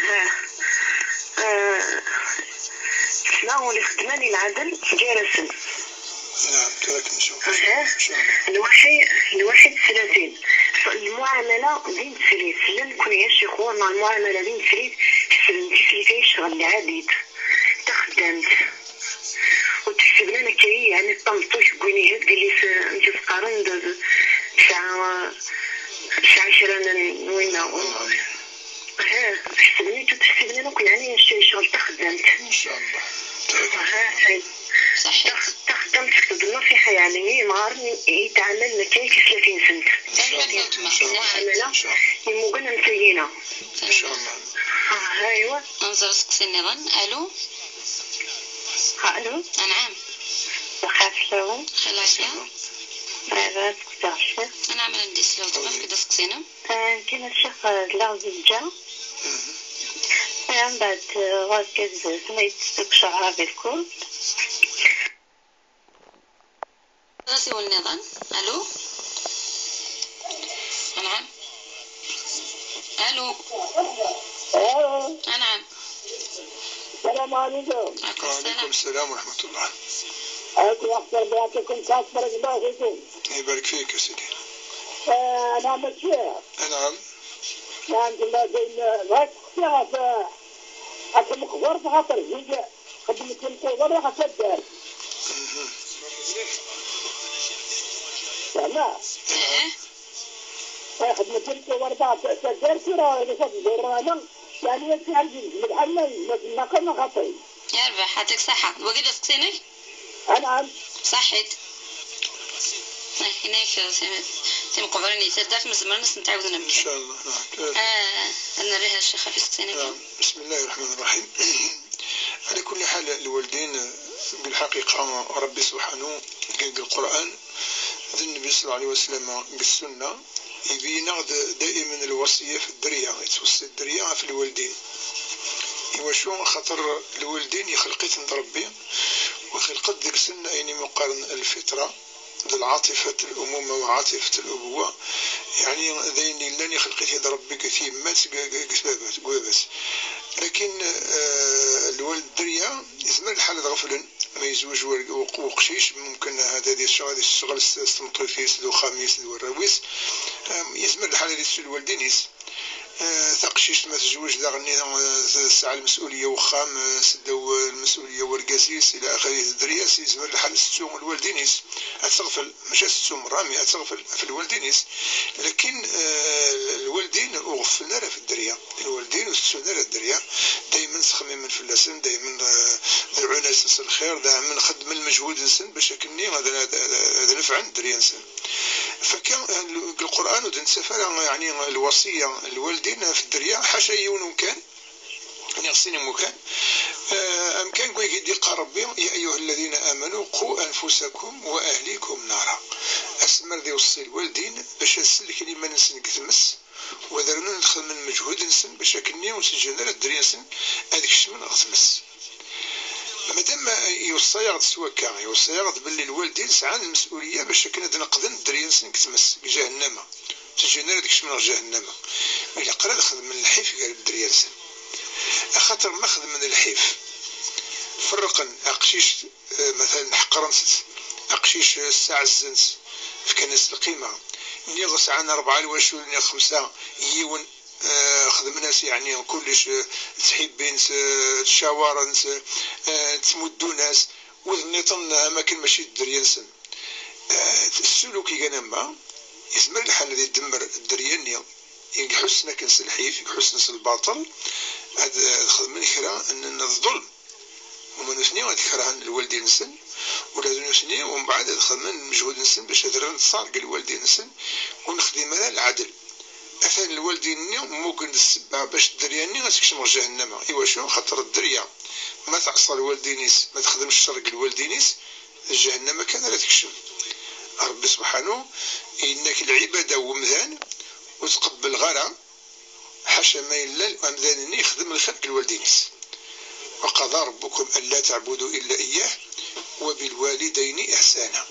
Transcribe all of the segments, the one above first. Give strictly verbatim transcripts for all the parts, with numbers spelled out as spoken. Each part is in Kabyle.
Ah, ah, tesla ur ixeddmen i lɛadel gar-asen. نعم، ترك نشوف. Aha. إن شاء الله. Lwaḥi, lwaḥi d tlatin. Lmuɛamala d imeslit. Llan kun yacixu, neɣ lmuɛamala d imeslit, ḥesben tiklit ay ccɣel lɛadit. Taxeddamt. Ur tt-ḥesben ara akka, yeɛni d tameṭṭut deg win ihi d yelli-s, amek i s-qqaren, d, d, tesɛa, tesɛa kra n winna. Aha, ḥesben-itt ur tt-ḥesben ara akk, yeɛni c-, ccɣel taxeddamt. إن شاء الله. Aha, صحيت. taxeddamt tekfed nnaṣiḥa, yeɛni i yimɣaren i yetɛamalen akka i tislatin-nsent. Tanemmirt a weltma. Lmuɛamala إن شاء الله. yemmugen am tagina. إن شاء الله. Aha, aywa. Nẓer asteqsi nniḍen. Alo? Alo? Anɛam. Lxir fell-awen. Xir lɛafya. Bɣiɣ ad sqsiɣ ccix. Anɛam a lmend yesla weltma, efk-d asteqsi-nnem. Kan ass-a d laɣ zewǧa. Mbeɛd, eh, urgaz ma yettessu deg cceɛra di lkul. Asiwel nniḍen. Alo? Anɛam. Alo? Anɛam. السلام عليكم. Ɛaleykum وعليكم ssalam. السلام ورحمة الله. أكو أكثر بيعطيكم كاس بارك الله فيكم. يبارك فيك يا سيدي. آه، أنا مشيخ. نعم. نعم، كنا بين، بغيت تسقسي غاف، غاف المقبر، خاطر زيد خدمت المقبر، خاطر الدار. مهم. زعما، Ehe. آه، خدمت المقبر، خاطر الدار، كي راه، إذا كنت ندور أنا، يعني، يتعرف من الحمل، ما كنا خاطرين. Yerbeḥ, ɛṭik ṣṣeḥḥa. Wagi d asteqsi-inek? أنعم. Ṣaḥḥit. Eh, inek, eh, tim-, timeqbrin di taddart, ma zemren ad sen-t-ɛiwden إن amek. شاء الله. نعم. Ah, ad nerr ih a ccix ɣef isteqsiyen-agi. نعم. بسم الله الرحمن الرحيم. على كل حال، الوالدين، بالحقيقة، ربي سبحانه قال القرآن، النبي صلى الله عليه وسلم قال السنة، يبين دائما الوصية في الدرية، يتوصي الدرية في الوالدين. إيوا شو؟ خاطر الوالدين يخلقيتن ربي، وخلقت ديك السنة، يعني، مقارن الفطرة، العاطفة الأمومة وعاطفة الأبوة، يعني، ذين لن يخلق يد ربي كثير ما تقابات. لكن، آه، الوالد الدريا يزمر الحال غفلن، ما يزوج ور-، وق-، وقشيش، ممكن هذا دي الشغل، دي الشغل س-، س-، تمطيفيس، دو خاميس، دو الرويس. آم، يزمر الحال دي السو الوالدينيس. آه، تقشيش ما تزوج داغني، آه، تسعى المسؤولية وخام، آه، سدو المسؤولية والقاسيس إلى آخره. الدريا يزمر الحال ستو الوالدينيس. أتغفل، مش ستو مرة، مي أتغفل في الوالدينيس. لكن، آه، الوالدين وغفلنا راه في الدريا. الوالدين وستونا راه الدريا. دايما سخمي من فلاسن، دايما، آه، دعونا سنس الخير، دايما خدم المجهود نسن باش كني هذا، هذا، هذا نفعا الدريا نسن. فكان القرآن ودن سفر، يعني، الوصية الوالدين في الدريا حاشا يون كان، يعني، غسين مكان. آه، أم كان قوي يدي قال ربي: "يا أيها الذين آمنوا قوا أنفسكم وأهليكم نارا". أسمر ذي وصي الوالدين باش نسلك لي ما نسن كتمس، وذرنا ندخل من مجهود نسن باش أكني ونسجل الدريا نسن هذيك الشمن غتمس. مادام يوصي غد سواكا، يوصي غد باللي الوالدين سعان المسؤولية باش كنا نقدن الدريا نسن كتمس جهنم. تجينا هذيك الشمن جهنم. إلا قرا خدم من الحيف قال الدريا نسن. أخاطر ما خدم من الحيف. فرقن أقشيش، آه، مثلا حقرنس، أقشيش، آه، سعزنس، فكنس القيمة. نيغ سعان أربعة الواشول، نيغ خمسة يون، آه، خدمناس يعني كلش، آه، تحبينس، آه، تشاورنس، آه، تمدوناس، وذنيطن أماكن ماشي الدريا نسن. آه، السلوك يغنى ما يزمر الحال الذي يدمر الدريا نيغ. يحسن كنس الحيف، يحسن الباطل، هاد، هاد خدمن كرا أن الظلم. هما نثني غادي كرهن الوالدين نسن، ولا نثني ومن بعد هاد خدمن المجهود نسن باش هاد الانتصار قال الوالدين نسن، ونخدم على العدل. أثان الوالدين ني ممكن السبة باش الدريا ني غتكشم غير جهنم. إيوا شو؟ خاطر الدريا ما تعصى الوالدينيس، ما تخدمش الشر قال الوالدينيس، جهنم كان لا تكشم. ربي سبحانه إنك العبادة ومذان وتقبل غيرها. حاشا ما يلال أمذان يخدم الخير لوالدينيس. وقضى ربكم ألا تعبدوا إلا إياه وبالوالدين إحسانا.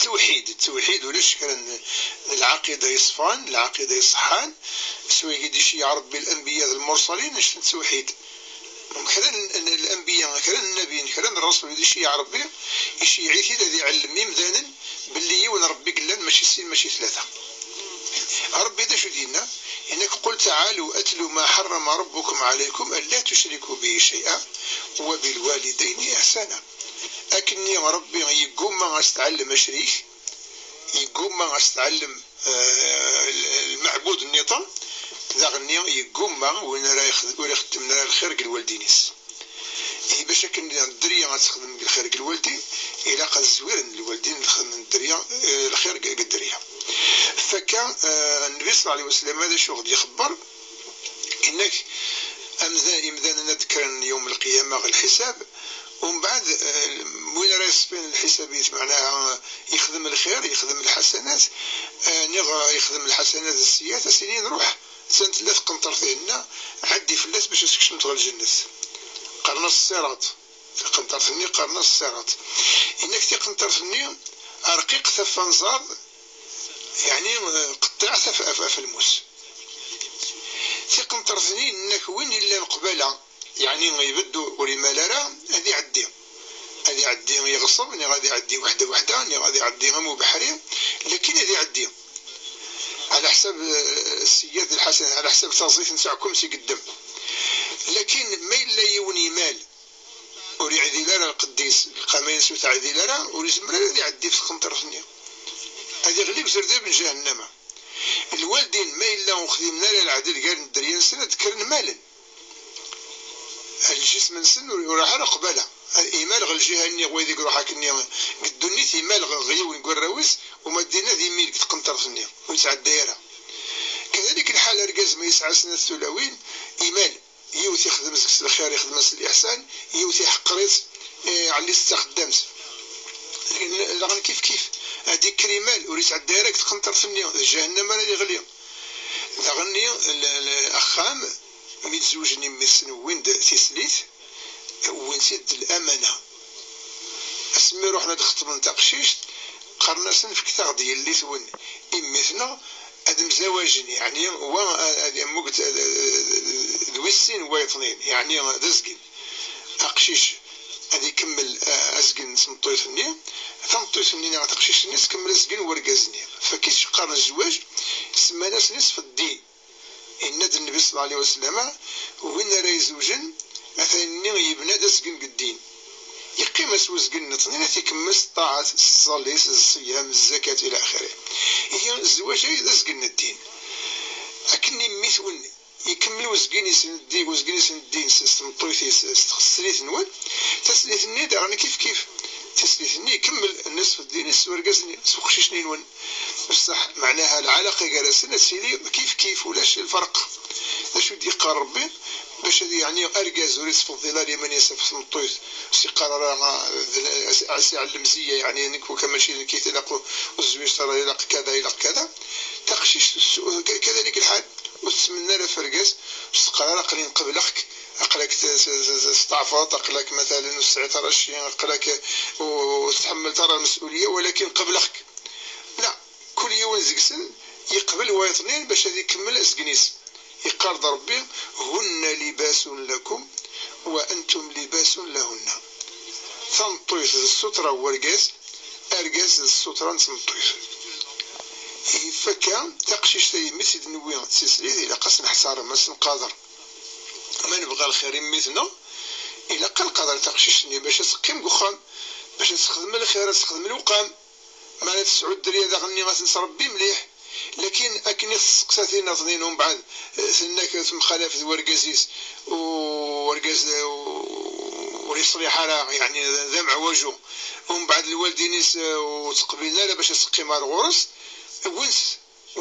Ttewḥid, ttewḥid, ulac kra n, n lɛaqida yeṣfan, lɛaqida iṣeḥḥan, s wigi d-iceyyeɛ Ṛebbi lanbiya d lmursalin, annect n ttewḥid. Kra n, n lanbiya, kra n nnabiyen, kra n ṛṛasul i d-iceyyeɛ Ṛebbi, iceyyeɛ-it-id ad iɛellem imdanen belli yiwen Ṛebbi i yellan, mačči sin, mačči tlata. Ṛebbi d acu d-yenna? Yenna-k: "قل تعالوا أتل ما حرم ربكم عليكم ألا تشركوا به شيئا وبالوالدين إحسانا." Akkenni Ṛebbi yeggumma ad s-tɛellem acrik, yeggumma ad s-tɛellem, eh, l-, lmeɛbud nniḍen, daɣenni yeggumma win ara ixed-, ur ixeddmen ara lxir deg lwaldin-is. Ihi bac akken dderya ad texdem deg lxir deg lwaldin, ilaq ad zwiren lwaldin ad xedmen dderya, eh, lxir deg, deg dderya. Fakka, eh, Nnbi ṣella Llahu ɛalayhi wasallam, d acu ɣ-d-ixebber? Inna-k, amda-, imdanen ad d-kkren yawm lqiyama ɣer lḥisab, umbeɛd, eh, win ara yeṣfin lḥisab-is, meɛnaha, yexdem lxir, yexdem lḥasanat, eh, niɣ yexdem lḥasanat d sseyyiat, ad s-inin: "Ruḥ, attan tella tqenṭert-ihinna, ɛeddi fell-as bac ad tkecmeḍ ɣer lǧennet." Qqaren-as ṣṣiraṭ. Taqenṭert-nni qqaren-as ṣṣiraṭ. Inna-k tiqenṭert-nni rqiqet ɣef wanẓad, yeɛni, eh, qeṭṭiɛet ɣef, ɣef, ɣef lmus. Tiqenṭert-nni, inna-k win illan qbala, yeɛni ibedd ur imal ara, ad iɛeddi. Ad iɛeddi yeɣṣeb, niɣ ad iɛeddi weḥda weḥda, niɣ ad iɛeddi am ubeḥri, lakin ad iɛeddi. Ɛla ḥsab, eh, sseyyiat d lḥasanat, ɛla ḥsab taẓit n taɛkumt i yeddem. Lakin ma yella yiwen imal, ur yeɛdil ara lqedd-is, lqama-ines ur teɛdil ara, ur yezmir ara ad iɛeddi ɣef tqenṭert-nni. Ad iɣli deg uzerdab n ǧahennama. Lwaldin, ma yella ur xdimen ara lɛedl gar n dderya-nsen, ad d-kkren malen. Lǧism-nsen ur, ur iruḥ ara qbala. Imal ɣer lǧiha-nni, wa ideg iruḥ akkenni deg ddunit, imal ɣer yiwen deg warraw-is, uma d-inna ad imil deg tqenṭert-nni, ur yettɛedday ara. Kadalik lḥal, argaz ma yesɛa snat tulawin, imal. Yiwet ixdem deg-s lxir, ixdem-as liḥsan, yiwet iḥqer-itt, eh, iɛelli-tt d taxeddamt. Daɣen kif kif, ad d-ikker imal, ur yettɛedday ara deg tqenṭert-nni, d ǧahennam ara yeɣli. Daɣen-nni, l-, l-, axxam, mi d-zewjen i mmi-tsen, wwin-d tislit, wwin-tt-id d lamana. Asmi ruḥen ad xeṭben taqcict, qqaren-asen: "Fket-aɣ-d yelli-twen i mmi-tneɣ, ad mzawajen, yeɛni wa ad, ad yemmug d, d, d wis sin n wayeḍnin, yeɛni d azgen." Aqcic ad ikemmel, eh, azgen n tmeṭṭut-nni, tameṭṭut-nni neɣ taqcict-nni tkemmel azgen n wergaz-nni. Fakk-itt qqaren zzwaǧ, semman-as nisf ddin. Yenna-d Nnbi ṣella Llahu ɛalayhi wasallam: "Win ara izewjen, atan-nni yebna-d azgen deg ddin. Yeqqim-as uzgen-nni, ad t-ikemmel s ṭṭaɛat, s tẓallit, s ṣṣyam, s zzakat, ila axirih." Ihi, zzwaǧ-agi d azgen n ddin. Akken mmi-twen ikemmel uzgen-is n ddin, uzgen-is n ddin s, s tmeṭṭut-is, s teslit-nwen, taslit-nni daɣen kif kif. Taslit-nni ikemmel nisf ddin-is s urgaz-nni, s uqcic-nni-nwen. Bṣaḥ, meɛnaha, lɛalaqa gar-asen ad tili kif kif, ulac lferq. D acu i d-yeqqar Ṛebbi? Bac ad, yeɛni, argaz ur yettfeḍḍil ara iman-is ɣef tmeṭṭut, ur s-yeqqar ara, ah, d, as-, as-, iɛellem ziyya, yeɛni, nekk wakka mačči d nekk i t-ilaq u-, ur zwiǧet ara, ilaq kada, ilaq kada. Taqcict, s-, k-, kadalik lḥal, ur tettmenni ara ɣef urgaz, ur s-teqqar ara: "Aql-i nqebleɣ-k, aql-ak t-, t-, t-, testeɛfuḍ, aql-ak, matalen, ur tesɛiḍ ara cci, aql-ak ur, ur tḥemmleḍ ara lmes'uliya, walakin qebleɣ-k." La, kul yiwen deg-sen yeqbel wayeḍnin bac ad ikemmel azgen-is. Yeqqar-d Ṛebbi: "هن لباس لكم وأنتم لباس لهن." Tameṭṭut d ssutra n wergaz, argaz d ssutra n tmeṭṭut. Ifakka, taqcict-a, imi tt-id-newwi d tislit, ilaq ad s-neḥtarem, ad s-nqader. Ma nebɣa lxir i mmi-tneɣ, ilaq ad nqader taqcict-nni bac ad teqqim deg uxxam, bac ad texdem lxir, ad texdem lewqam. Mi ara tesɛu dderya daɣen-nni ad ten-tṛebbi mliḥ. Lakin akken i testeqsa tin aṭnin umbeɛd, eh, tenna-k temxalaf d wergaz-is, u wergaz, eh, ur yeṣliḥ ara, yeɛni d ameɛwaju. Umbeɛd lwaldin-is, eh, ur ttqebilen ara bac ad teqqim ar ɣur-s. Wwin-t,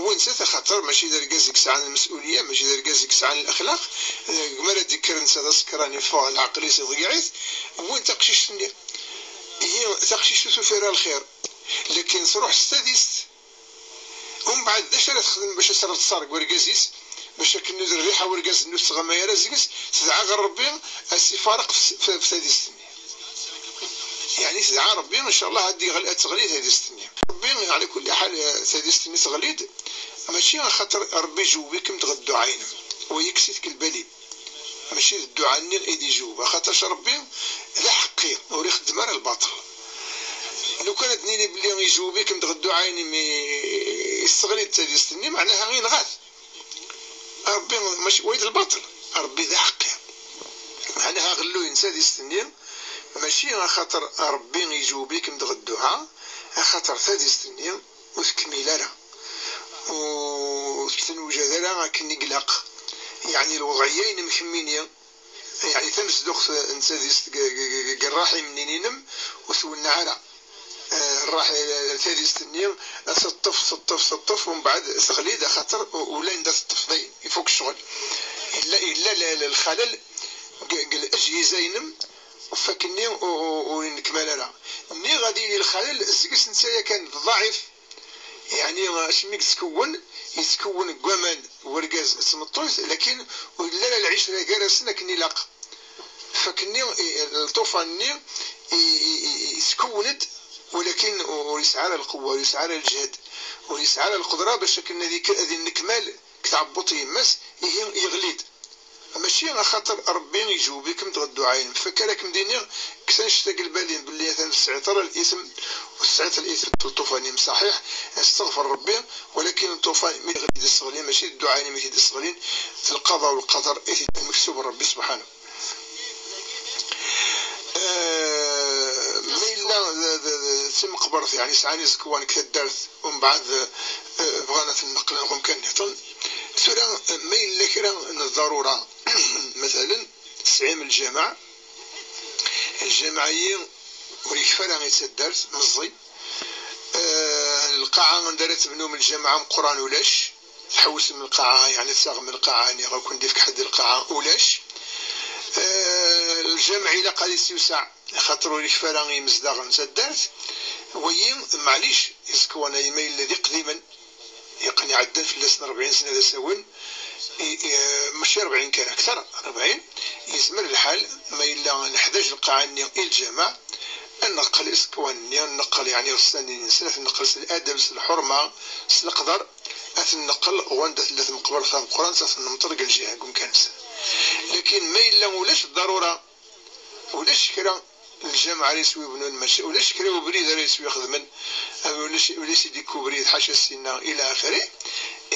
wwin-t axaṭer mačči d argaz i yesɛan lmes'uliya, mačči d argaz i yesɛan laxlaq. Eh, gma ara d-ikker netta d asekran, iffeɣ leɛqel-is, iḍeyyeɛ-it, wwin taqcict-nni. Ihi taqcict ur tufi ara lxir. Lakin truḥ s tadist. Umbeɛd, d acu ara texdem bac ad terr ttṣar deg wergaz-is, bac akken ur d rriḥa wergaz-nni ur tettɣama ara zeg-s, tedɛa ɣer Ṛebbi ad s-ifareq f, f, f tadist-nni. Yeɛni tedɛa Ṛebbi, ncallah ad d-yeɣli, ad teɣli tadist-nni. Ṛebbi, ɛla kulli ḥal, tadist-nni teɣli-d, mačči axaṭer Ṛebbi ijewweb-ikem-d ɣer dduɛa-inem, wa yekkes-it deg lbal-im. Mačči d dduɛa-nni i d-ijewweb, axaṭer Ṛebbi d aḥeqqi, ur ixeddem ara lbaṭel. Lukan ad d-nini belli ijewweb-ikem-d ɣer dduɛa-inem i, i teɣli-d tadist-nni, meɛnaha inɣa-t. Ṛebbi mačči wayeḍ lbaṭel, Ṛebbi d aḥeqqi. Meɛnaha aɣelluy n tadist-nni mačči axaṭer Ṛebbi ijewweb-ikem-d ɣer dduɛa, axaṭer tadist-nni ur tkmil ara, ur tettnewjad ara akken i ilaq. Yeɛni lweḍɛiyya-inem kemmini, yeɛni tamezduɣt n tadist deg, deg, deg, deg ṛṛaḥim-nni-inem ur twenneɛ ara. Eh, ṛṛaḥ-, eh, tadist-nni teṭṭef, teṭṭef, teṭṭef, umbeɛd teɣli-d, axaṭer u-, ulayen da teṭṭef, dayen, ifuk ccɣel. Yella, yella l-, l-, lxalal deg, deg lejhiza-inem, ɣef wakken-nni u-, u-, ur yennekmal ara. Nniɣ ad yili lxalal seg-s netta yakan d ḍɛif, yeɛni asmi i yettkewwen, yettkewwen deg waman n urgaz d tmeṭṭut, lakin ur yelli ara lɛicra gar-asen akken ilaq. Ɣef wakken-nni, i, lṭufan-nni i, i, i, i, yettkewwen-d, walakin ur yesɛi ara lqewwa, ur yesɛi ara lǧehd, ur yesɛi ara lqedra bac akken ad ik-, ad innekmal deg tɛebbuṭ n yemma-s, ihi yeɣli-d. Mačči axaṭer Ṛebbi ijewweb-ikem-d ɣer dduɛa-inem. Fakk ara kem-d-iniɣ, kkes annect-a deg lbal-im belli atan ur tesɛiḍ ara l-ithem, ur tesɛiḍ l-ithem ɣef lṭufan-im, ṣaḥiḥ, asteɣfer Ṛebbi, walakin lṭufan mi d-iɣli, d-isseɣli, mačči d dduɛa-inem i t-id-isseɣlin, d lqaḍa u lqader i t-id-, mektub n Ṛebbi subḥanahu. Eh, ma yella d, d, d, d timeqbert, yeɛni sɛan iẓekwan deg taddart, umbeɛd, eh, bɣan ad ten-neqqlen ɣer umkan nniḍen. Tura, eh, ma yella kra n ḍḍarura, matalen, tesɛim lǧameɛ, lǧameɛ-ayi ur yekfi ara i taddart, meẓẓi. Eh, lqaɛa anda ara tebnum lǧameɛ ameqqran ulac, tḥewsem lqaɛa, yeɛni tsaɣem lqaɛa, niɣ ad ken-d-ifk ḥedd lqaɛa, ulac. Eh, lǧameɛ ilaq ad is-yuseɛ, axaṭer ur yekfi ara i yimezdaɣ n taddart. Wayi, maɛlic, iẓekwan-ayi ma yella d iqdimen, yeqqen iɛeddan fell-asen rebɛin sna d asawen, i, i, mačči rebɛin kan, akter, rebɛin, yezmer lḥal, ma yella neḥdaǧ lqaɛa-nni i lǧameɛ, ad neqqel iẓekwan-nni, ad neqqel, yeɛni, iɣessanen-nsen, ad ten-neqqel s ladab, s lḥurma, s leqder, ad ten-neqqel ɣer wanda tella tmeqbert tameqqrant, ad ten-nemṭel deg lǧiha, deg umkan-nsen. Lakin ma yella ulac ḍḍarura, ulac kra n lǧameɛ ara yeswi bnun, mačči, ulac kra ubrid ara yeswi xedmen, ulac, ulac i d-ikk ubrid, ḥaca ssinna, ila axiri,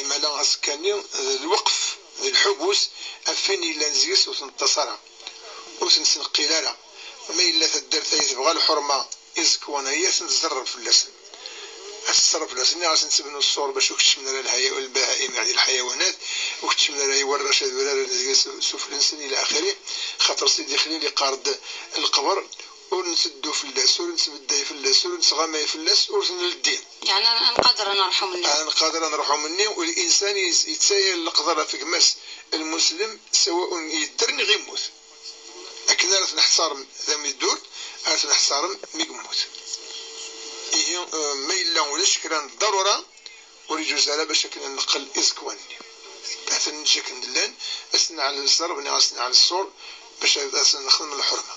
imala aẓekka-nni d lweqf, d lḥubus, ɣef win yellan zeg-s ur tneṭṭas ara, ur ten-tesneqqil ara. Ma yella taddart-ayi tebɣa lḥurma, iẓekwan-ayi ad ten-tzerreb fell-asen. Ad teṣṣer fell-asen, niɣ ad sen-tebnu ṣṣur bac ur keččmen ara lḥaya-, lbahaim, yeɛni lḥayawanat, ur keččmen ara i warrac ad uraren deg-s s ufell-nsen ila axiri, xaṭer Sidi Xlil iqqar-d: "Leqber ur nteddu fell-as, ur nettbedday fell-as, ur nettɣamay fell-as, ur t-nleddi." Yeɛni ad nqader ad nerḥu menni. Ad nqader ad nerḥu menni, u linsan yez-, yettayal leqder ɣef gma-s lmuslem, sawaun yedder neɣ immut. Akken ara t-neḥtarem d amiddur, ara t-neḥtarem mi yemmut. Ihi, eh, ma yella ulac kra n ḍḍarura, ur iǧuz ara bac akken ad neqqel iẓekwan-nni. Ad ten-neǧǧ akken llan, ad sen-nɛellel ṣṣerb neɣ ad sen-nɛellel ṣṣur, bac ad, ad sen-nexdem lḥurma.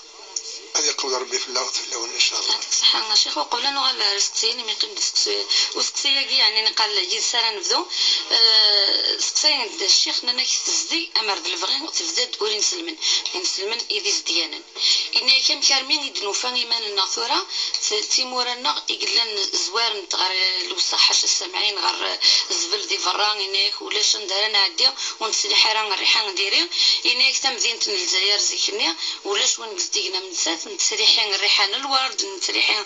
Ad iqbel Ṛebbi fell-aɣ d fell-awen, ncallah. Yeɛṭik ṣṣeḥḥa a Ccix. Uqbel ad nuɣal ar usteqsi-inem, yeqqim-d usteqsi, usteqsi-agi, yeɛni, niqal yid-s ara nebdu. Eh, steqsayen-d Ccix, nnan-ak tezdeg, amer d lebɣi, tebda-d ur inselmen, inselmen i d izedganen. Yenna-yak amek armi i d-nufa iman-nneɣ tura, t-, timura-nneɣ i yellan zwar-nteɣ ɣer lewṣaḥ ḥaca ssamɛin, ɣer zzbel di berra, yenna-yak ulac anda ara nɛeddi ur nettliḥ ara rriḥa n diri. Yenna-yak tamdint n Lezzayer zik-nni ulac win yezdigen am nettat, nettliḥi rriḥa n lwerd, nettliḥi,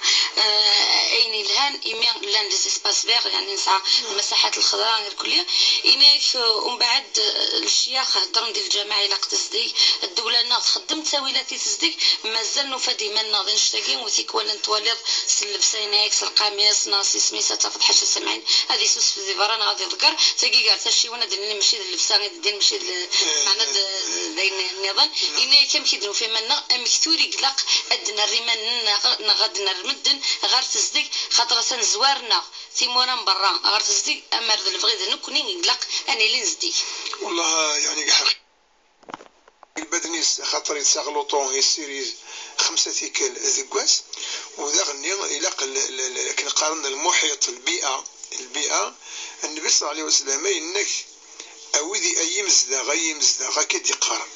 eh, ayen yelhan, imi llan les espaces verts, yeɛni nesɛa lmasaḥat lxeḍra irkelli. Yenna-yak, eh, umbeɛd, eh, lecyax heddren di lǧameɛ ilaq tezdeg, ddewla-nneɣ txeddem ttawilat i tezdeg, mazal nufa-d iman-nneɣ d annect-agi, u tikwal ad twaliḍ s llebsa, yenna-yak s lqamis neɣ s isem-is ad tafeḍ ḥaca ssamɛin ad isusef di berra neɣ ad iḍegger. Tagi gar tacciwin ad d-nini mačči d llebsa i d-ddin, mačči d l-, meɛna d, d ayen nniḍen. Yenna-yak amek i d-nufa iman-nneɣ, amek tura i ilaq ad d-nerr iman-nneɣ neɣ ad d-nerr medden ɣer tezdeg, xaṭer atan zwar-nneɣ timura n berra ɣer tezdeg, amer d lebɣi d nekkni i ilaq ad nili nezdig. Wallah, yeɛni, Baden-is, axaṭer yettaɣ luṭu, yessirid xemsa tikkal deg wass. U daɣenni ilaq l-, l-, l-, akken qqaren lmuḥiṭ, lbi'a, lbi'a. Nnbi ṣella Llahu ɛalayhi wa sallam yenna-k: "A wid i-, ay imezdaɣ, ay imezdaɣ", akka i d-yeqqaren.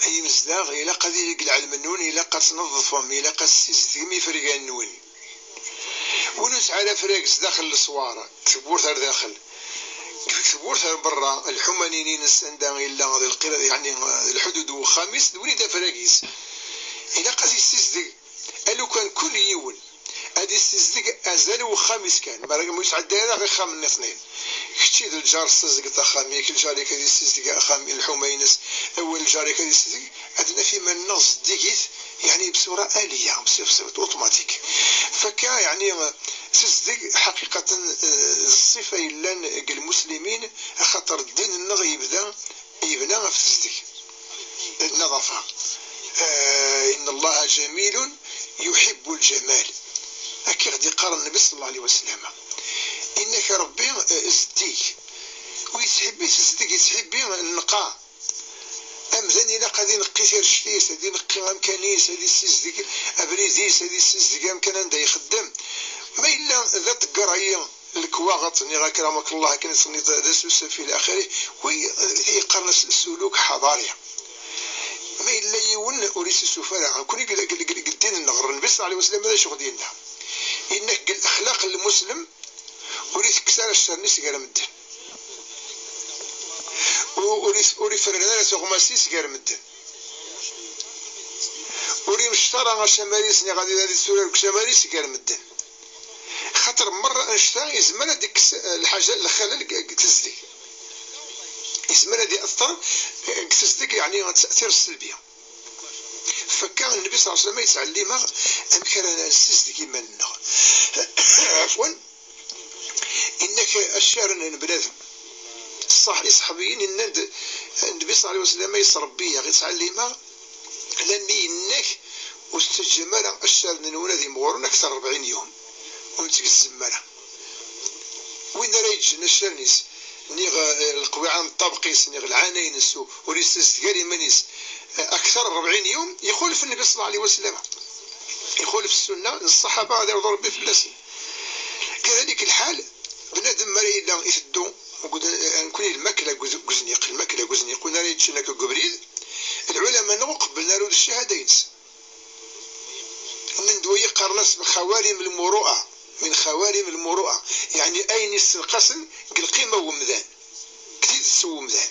Ay imezdaɣ, ilaq ad yili deg lɛelm-nwen, ilaq ad tneḍfem, ilaq ad tessizedgem ifergan-nwen. Win ur nesɛi ara afrag sdaxel n leswar, deg tewwurt ar daxel, deg tewwurt ar berra, lḥumanin-ines anda yella d lqira, yeɛni, d lḥudud n wexxam-is, d win i d afrag-is. Ilaq ad yessizdeg, a lukan kul yiwen ad yessizdeg azal n wexxam-is kan, ma ur yesɛedda ara ɣer ixxamen nniḍnin. Kečči d lǧar, ssizdeg axxam-ik, lǧar-ik ad yessizdeg axxam, lḥuma-ines, awal lǧar-ik ad yessizdeg, ad naf iman-nneɣ zeddigit, yeɛni bṣura aliya, bṣ-, bṣ-, automatique. Fakka, yeɛni, tezdeg, ḥaqiqatan, eh, d ṣṣifa yellan deg lmuslimin, axaṭer ddin-nneɣ yebda, yebna ɣef tezdeg. Nnaḍafa. Eh, "Inna Allaha jamilun yuḥibbu ljamal." Akka i ɣ-d-yeqqar Nnbi ṣella Llahu ɛalayhi wa sallam. Inna-k Ṛebbi, eh, zeddig. Ur yettḥibbi tezdeg, yettḥibbi nnqa. Amdan ilaq ad ineqqi tirect-is, ad ineqqi amkan-is, ad issizdeg abrid-is, ad issizdeg amkan anda ixeddem. Ma yella d aṭegger-ayi, lekwaɣeḍ, niɣ akramak Allah, akken i d-tenniḍ, d asusef ila axirih, wi yeqqaren-as suluk ḥaḍari. Ma yella yiwen ur isusuf ara, nekkni deg, deg, deg, deg ddin-nneɣ, Nnbi ṣella Llahu ɛalayhi wa sallam, d acu i ɣ-d-yenna? Yenna-k deg lexlaq n lmuslem, ur itekkes ara ccer-is gar medden. Ur, ur is-, ur iferren ara tuɣmas-is gar medden. Ur imecceṭ ara acamar-is, niɣ ad, ad itturar deg ucamar-is gar medden. Xaṭer merra annect-a yezmer ad d-ikkes, eh, lḥaǧa, lxalal deg, deg tezdeg. Yezmer ad iɛeṭṭer, eh, deg tezdeg, yeɛni, ttatir sselbi. Fakka Nnbi ṣella Llahu ɛalayhi wa sallam yettɛellim-aɣ amek ara nessizdeg iman-nneɣ. Ɛafwan, inna-k accaren n bnadem. Ṣṣeḥ, iṣeḥbiyen nnan-d, Nnbi ṣella Llahu ɛalayhi wa sallam yettṛebbi-yaɣ, yettɛellim-aɣ, lami yenna-k: "Ur tettaǧǧam ara accaren-nwen ad imɣuren akter n ṛebɛin yum, ur ten-tgezzem ara." Win ara yeǧǧen accaren-is, niɣ, eh, leqwiɛa n ṭṭabq-is, niɣ lɛana-ines, u-, ur yessazdeg ara iman-is, eh, akter n ṛebɛin yum, ixulef Nnbi ṣella Llahu ɛalayhi wa sallam. Ixulef ssunna n ṣṣaḥaba, ad irḍu Ṛebbi fell-asen. Kadalik lḥal, bnadem mi ara yella iteddu, deg ud-, eh, nekkni lmakla deg uz-, deg uzniq, lmakla deg uzniq, win ara yeččen akka deg ubrid, lɛulama-nneɣ ur qebblen ara ula d ccahada-ines. Nnan-d wayi qqaren-as xawarim lmuru'a, min xawarim lmuru'a, yeɛni ayen yessenqasen deg lqima n wemdan, deg tidet n wemdan.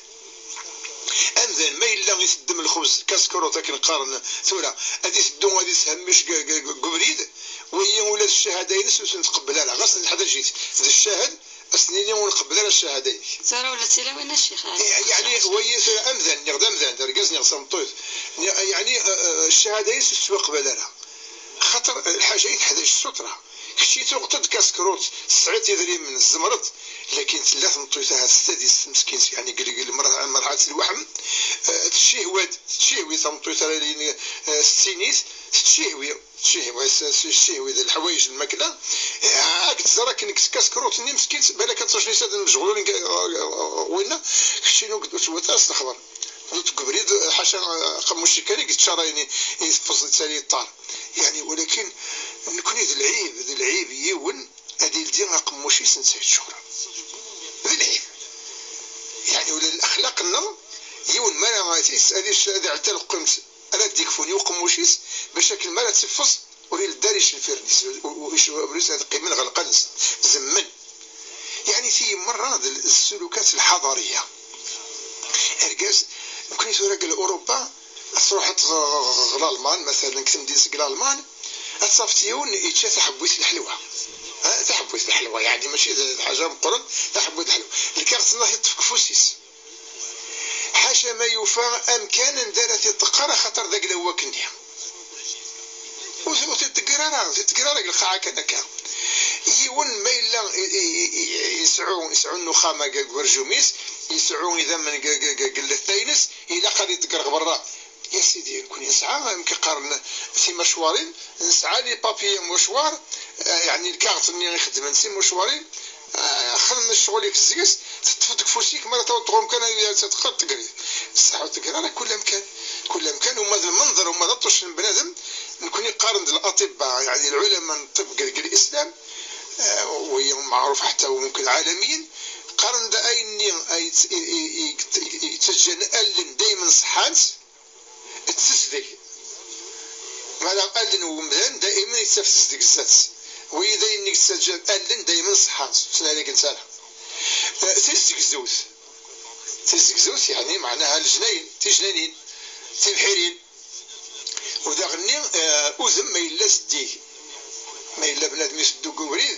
Amdan ma yella iteddem lxebz, kaskrut akken qqaren tura, ad iteddu ad ishemmic g-, g-, g-, deg ubrid, wayi ula d ccahada-ines ur ten-tqebbel ara, ɣas neḥdaǧ-it d ccahad, ad s-nini ur nqebbel ara ccahada-inek. Tura ula d tilawin a ccix. Yeɛni, wayi tura amdan, niɣ d amdan, d argaz niɣ d tameṭṭut. Ni-, yeɛni, eh, eh, ccahada-is ur tettwaqbal ara. Xaṭer, eh, lḥaǧa i teḥdaǧ ssutra. Kečči tuɣeḍ-d kaskrut, tesɛiḍ idrimen, tzemreḍ. Lakin tella tmeṭṭut ahat s tadist meskint, yeɛni, deg, deg lmer-, lmerḥalat n lweḥm, eh, tettcihwa-d, tettcihwi tameṭṭut ara yilin, eh, s tsinit, tettcihwi. Ssihwi, s-, s-, ssihwi d leḥwayeǧ n lmakla. Eh, ad k-tẓer akken deg tkaskṛut-nni meskint, balak ad ṭṭac nisad n mejɣulin, eh, eh, winna, keččini ur d-, ur d-tewwiḍ ara s lexber. Deg ubrid, ḥaca, eh, aqemmuc kan i yeččar ayen i, i teffeẓ, yettali yeṭṭar. Yeɛni, walakin, nekkni d lɛib, d lɛib yiwen ad ildi aqemmuc-is netta yettcur. D lɛib. Yeɛni, ula d lexlaq-nneɣ, yiwen mi ara ad, ad iɛetta lqemt, ara d-ikfun i uqemmuc-is, bac akken mi ara tt-iffeẓ, ur iledd ara icenfiren-is, u-, u-, ic-, ur is-, ad qqimen ɣelqan, zemmen. Yeɛni, ti merra d l-, ssulukat lḥaḍariya. Argaz, nekkni tura deg Europa, ad truḥeḍ ɣ-, ɣ-, ɣ-, ɣer Lalman, مثلا, deg temdint deg Lalman, ad tafeḍ yiwen yečča taḥebbit n lḥelwa. Ha, taḥebbit n lḥelwa, yeɛni, mačči d, d ḥaǧa meqqren, taḥebbit n lḥelwa. Lkaɣeṭ-nneɣ yeṭṭef deg ufus-is. Ḥaca ma yufa amkan anda ara t-iṭṭeqqer, axaṭer d aglaw wakkenni. Ur t-, ur t-iṭegger ara, ur t-iṭegger ara deg lqaɛa kan akka. Yiwen ma yella i, i, i, i, yesɛu, yesɛu nnuxama deg, deg werjum-is, yesɛu idammen deg, deg, deg, deg lletay-ines, ilaq ad iṭegger ɣer berra. Ya sidi, nekkni nesɛa, amek i qqaren, timacwarin, nesɛa les papiers mouchoirs, eh, yeɛni lkaɣeṭ-nni ixeddmen d timacwarin, eh, xdem ccɣel-ik zzi-s, Teṭṭfeḍ deg ufus-ik, mi ara taweḍ ɣur-m kan, ad teqqar tegride. Ṣṣeḥ ur tegri ara kul amkan. Kul amkan, uma d lmenḍer, uma d aṭuc n bnadem, nekni qqaren-d الأطباء, يعني العلماء n الطب deg, deg الإسلام, eh, وهي معروف حتى وممكن عالميا, qqaren-d ayenni ay yett-, i, i, i, i, yettaǧǧan allen daymen ṣeḥḥant, d tezdeg. Mala allen n umdan daymen yettaf tezdeg zdat-s. Wiyi d ayenni yettaǧǧan allen daymen ṣeḥḥant, ur ttnarigent ara. Eh, tizegzewt. Tizegzewt, yeɛni, meɛnaha lejnayen, tijnanin, tibḥirin. U daɣenni, eh, udem ma yella zeddig. Ma yella bnadem iteddu deg ubrid,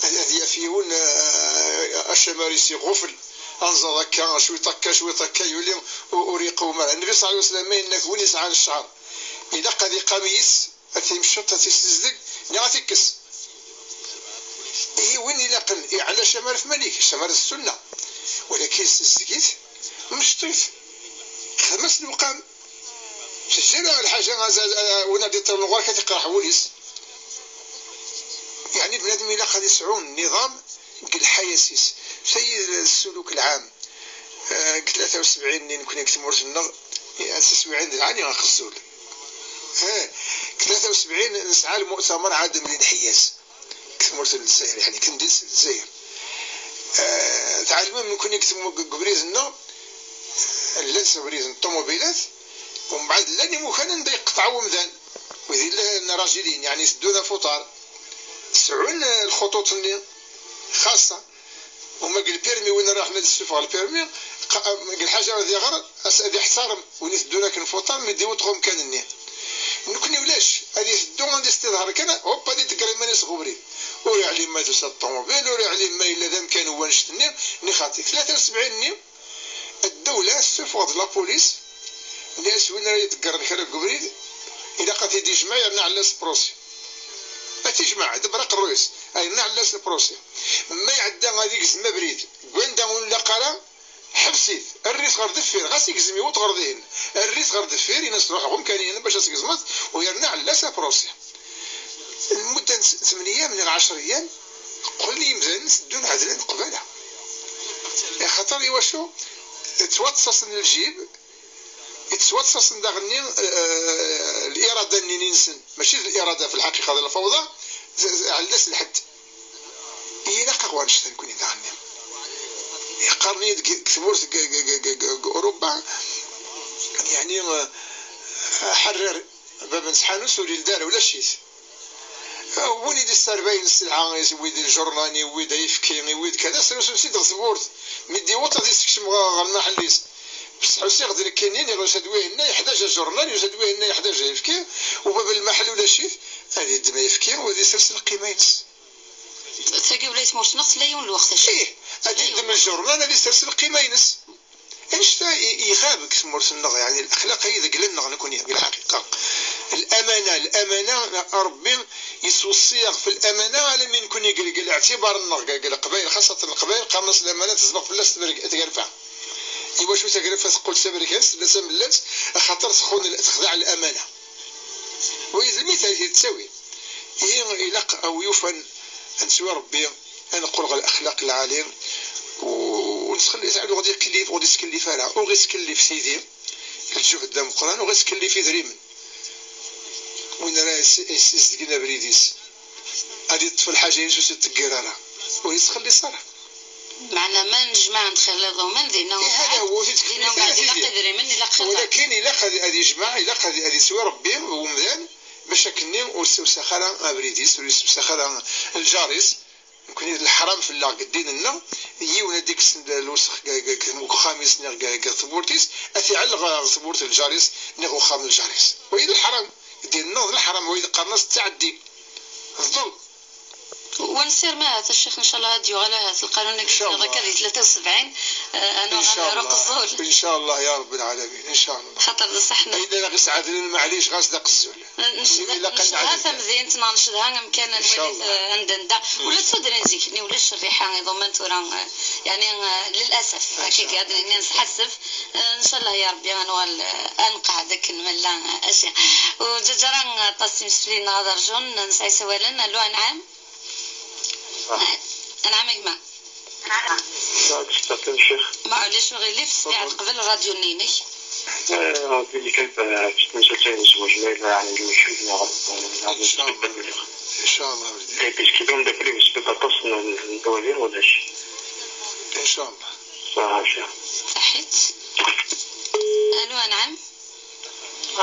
ad, ad yaf yiwen, eh, acamar-is iɣufel. Anẓad akka, cwiṭ akka, cwiṭ akka, yuli u-, ur iqewwem ara. Nnbi ṣalla Llahu ɛalayhi wa sallam yenna-k, win yesɛan cceɛr, ilaq ad iqam yis, ad t-imecceṭ, ad t-issizdeg, neɣ ad t-ikkes. Ihi win ilaqen iɛella acamar f malik, acamar d ssunna. Walakin ssizdeg-it, mecceṭ-it, xdem-as lewqam. Teǧǧa-yaɣ lḥaǧa, a, a, a, win ad d-iṭṭren ɣur-k ad t-iqerḥ wul-is. Yeɛni bnadem ilaq ad isɛu nniḍam deg lḥayat-is. Tayi d ssuluk lɛam. Eh, deg tlata u sebɛin-nni nekni deg tmurt-nneɣ, eh, tiswiɛin d lɛali aqezzul. Eh, deg tlata u sebɛin nesɛa lmu'tamar ɛadem di Lḥeyyaz. Deg tmurt n Lezzayer, yeɛni, kan di Lezzayer. Eh, tɛelmem nekni deg tmu-, deg ubrid-nneɣ, llan s ubrid n ṭumubilat, umbeɛd llan imukan anda yeqṭeɛ umdan. Wid llan rajilin, yeɛni, teddun ɣef uṭar. Sɛun, eh, lxuṭuṭ-nni xaṣṣa. Uma deg lpirmi, win ara iruḥen ad issufeɣ lpirmi, qa-, deg lḥaǧa ad iɣer, as-, ad iḥtarem win iteddun akken f uṭar mi d-iweṭ ɣer umkan-nni. Nekni ulac, ad iteddu, ad istiḍher kan, hop, ad iḍegger iman-is ɣer ubrid. Ur iɛlim ma tusa ṭṭumubil, ur iɛlim ma yella d amkan n wannect-nni, ni xaṭi. Tlata u sebɛin-nni, ddewla tessufeɣ-d lapulis, nni-as win ara iḍeggren kra deg ubrid, ilaq ad t-id-ijmeɛ yerna ɛella s procès. Ad t-ijmeɛ, idebber aqerruy-is, yerna ɛella s procès. Ma iɛedda ad igzem abrid deg wanda ur nlaq ara, ḥbes-it, err-it ɣer deffir, ɣas igzem iwet ɣer dihin, err-it ɣer deffir, ini-as truḥeḍ umkan-ihin bac ad tgezmeḍ, u yerna ɛella s procès. Lmudda n s-, tmenya neɣ ɛecr yyam, qqlen yimdanen teddun ɛedlen qbala. Axaṭer iwacu? Ttwaṭṭasen lǧib, ttwaṭṭasen daɣenni, eh, lirada-nni-nsen, mačči d lirada fi lḥaqiqa, d lfawḍa, z-, z-, ɛella s lḥedd. Ilaq-aɣ wanect-a nekni daɣenni. Yeqqaren-iyi-d deg, deg tmurt, deg, deg Uruba, yeɛni, eh, aḥerrir, bab n tḥanut ur yeldi ara, ulac-it. Eh, win i d-isserbayen sselɛa, iwwi-d lǧurnan, iwwi-d ayefki, iwwi-d kada, srusun-tt-id ɣer tmurt. Mi d-iwweḍ ad issekcem ɣer, ɣer lmaḥell-is. Bes ḥusiɣ-d nekkini, nniɣ yusa-d wihinna yeḥdaǧ aǧurnan, yusa-d wihinna yeḥdaǧ ayefki, u bab n lmaḥell ulac-it, ad yeddem ayefki, u ad isers lqima-ines. Tagi ula i tmurt-nneɣ tella yiwen lweqt, acu? Ih, ad yeddem lǧurnan, ad isers lqima-ines. Annect-a i, iɣab deg tmurt-nneɣ, yeɛni, lexlaq-a ideg llan-nneɣ nekni, deg lḥaqiqa. Lamana, lamana, Ṛebbi yettweṣṣi-yaɣ f lamana, alammi nekni deg, deg leɛtibar-nneɣ, deg, deg Leqbayel, xaṣṣatan Leqbayel, qqaren-as lamana tezdeɣ fell-as tberg-, tgerfa. Iwacu tagerfa teqqel d taberkant, tella d tamellalt, axaṭer txun, texdeɛ lamana. Wagi d lmital i t-id-ttawin. Ihi ilaq a wi yufan ad nettwi Ṛebbi, ad neqqel ɣer lexlaq lɛali, u, u nettxelli, ur ɣ-d-ikellif, ur ɣ-d-yettkellif ara, ur ɣ-yettkellif Sidi, lǧuhd d ameqqran, ur ɣ-yettkellif idrimen. Win ara yes-, yessizedgen abrid-is, ad yeṭṭef lḥaǧa-ines ur s-iṭeggir ara, ur yettxelliṣ ara. Meɛna ma nejmeɛ ad nxil iḍumen, dinna ih, hada huwa, ur t-id-tkemmil ara tidi. Ilaq idrimen, ilaq xaṭer. Walakin ilaq ad, ad yejmeɛ, ilaq ad, ad yettwi Ṛebbi umdan, bac akkenni ur yessewsax ara abrid-is, ur yessewsax ara lǧar-is. Nekni d leḥram fell-aɣ deg ddin-nneɣ, yiwen ad d-ikkes lwesx deg, deg, deg uxxam-is neɣ deg, deg tewwurt-is, ad t-iɛelleq ɣer tewwurt n lǧar-is neɣ uxxam n lǧar-is. Wagi d leḥram. Deg ddin-nneɣ d leḥram, wagi qqaren-as ttaɛeddi. D ḍelm. Wa nessirem ahat a ccix, ncallah ad d-yuɣal ahat lqanun-agi. Ncallah. Akka di tlata u sebɛin, eh, ad nuɣal ɣer uqeẓẓul. Ncallah ya Ṛebb lɛalamin, ncallah. Xaṭer d ṣṣeḥ. Ayen ara ɣ-isɛedlen, maɛlic, ɣas d aqezzul. Ncedha tamdint neɣ ncedha amkan n wali, eh, anda nda. Ula d tudrin zik-nni ulac rriḥa iḍuman tura, eh, yeɛni, eh, lilasaf. Akka i ad nini nesḥassef. Eh, ncallah ya Ṛebbi ad nuɣal, eh, ad nqeɛɛed akken ma nella, eh, a ccix. U ǧaǧara, eh, aṭas n yimseflin-nneɣ ad rjun, nesɛa isawalen. Allo, anɛam? Anɛam a gma. Ad testeqsim, Ccix. Maɛlic, ur ɣilif, sbiɛed qbel rradyu-nni-inek. Eh, Rabbi, kif, eh, tettmesat ayen zewǧen, ma yella ɛni lmecc neɣ, eh, neɣ إن شاء الله. إن شاء الله ولدي. Kif, kif, kif, d akken yesbedd aṭas n, n ddwali, ulac. إن شاء الله. Ṣaḥit. Alo, anɛam.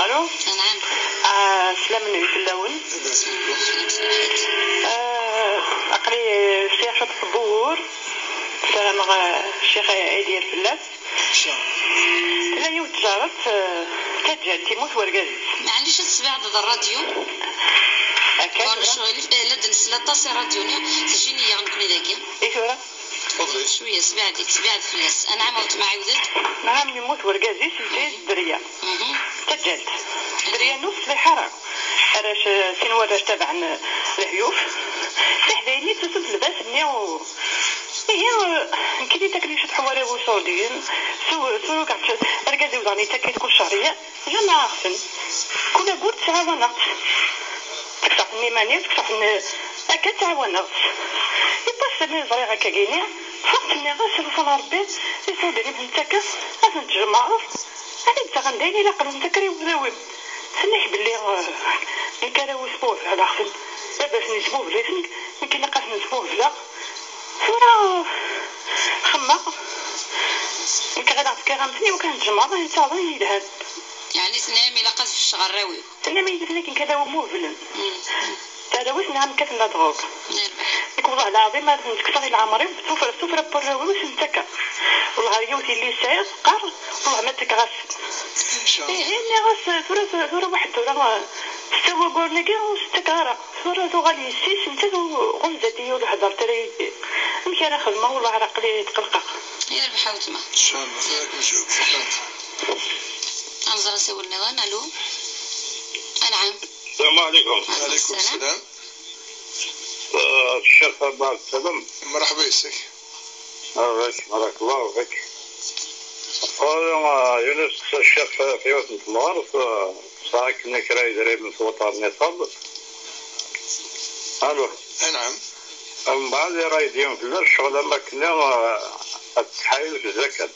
Alo? Anɛam. Ah, slam fell-awen. Ah, aql-i sɛiɣ cwiṭ n wugur. Ssarameɣ, ah, Ccix ad d-yerr fell-as. Tella yiwet tjaṛet, ah, d taǧǧalt, yemmut wergaz-is. Maɛlic, ad tesbeɛdeḍ rradyu. Akka, ur tura? Ccɣel, eh, la d-nsell aṭas i rradyu-nni, tejjin-iyi nekkni dagi. I tura? Tfeḍli. Cwiya, sbeɛd-it, sbeɛd fell-as. Anɛam, a weltma, ɛiwed-d. Nɛam, yemmut wergaz-is, yeǧǧa-yas dderya. Mhm. Taǧǧalt. Dderya-nni ur teṣliḥ ara. Arrac, eh, sin warrac tabaɛen, eh, lehyuf. Tiḥdayin-nni ttusum lbas-nni u-, ihi, eh, nekkini ttaken-iyi ciṭ warraw Iṣudiyen. Su-, su-, argaz-iw daɣen yettak-iyi-d kul cehriya. Jamais aɣ-ten. Kul ayyur ttɛawaneɣ-tt. Tekkseɣ-ten iman-iw, tekkseɣ-ten akka ttɛawaneɣ-tt. Yiwwas mi ẓriɣ akka-gini, ffɣeɣ-d nniɣ-as, a lufan n Rebbi, Iṣudiyen i ten-ttakeɣ, ad ten-tjemɛeḍ, ad t-id-taɣen d ayen ilaqen, ad ten-taker i wudawim. Tenna-k belli, eh, nekk arraw-is sbuhbleɣ-ten. Baba-tsen yesbuhbel-iten, nekk ilaq ad ten-sbuhbleɣ. Tura xemmeɣ, nekk ɣileɣ tefkiɣ-am-ten, iwakken ad ten-tjemɛeḍ, ad ten-taɣeḍ ayen yelhan. Yeɛni tenna-yam ilaq ad fecceɣ arraw-iw. Tenna-yam-d akken kan ad awen-muhblen. Mm. Arraw-is nniɣ-am kkaten la drogue. Yerbeḥ. Nekk wellah lɛaḍim ad ten-kkseɣ i leɛmer-iw, sufra, sufra n warraw-iw ad sen-ttakeɣ. Wellah ar yiwet yelli sɛiɣ teqqar, wellah ma ttakeɣ-as. Ihi nniɣ-as tura, tura waḥed tura, eh, tessawa wagguren-agi ur s-ttakeɣ ara. Tura tuɣal yessi-s, netta tu-, ɣunzat-iyi ur d-heddret ara yid-i. Amek ara xedmeɣ? Wellah ar aql-i tqelqeɣ. Yerbeḥ a weltma. إن شاء الله. Ad nẓer asawal nniḍen. Alo. Anɛam. السلام عليكم. وعليكم السلام. Eh, Ccix, mbeɛd sslam. مرحبا يسك. Bɣik, barakallahu fik. Ɣur-i, eh, yiwen usteqsi, Ccix, f-, f yiwet n temɣart, eh, tesɛa akken kra idrimen s waṭar n iṣab. Alo. أنعم. Mbeɛd, ira ad d-yiwen fell-as ccɣel am wakken, eh, ad tettḥayil f zzakat.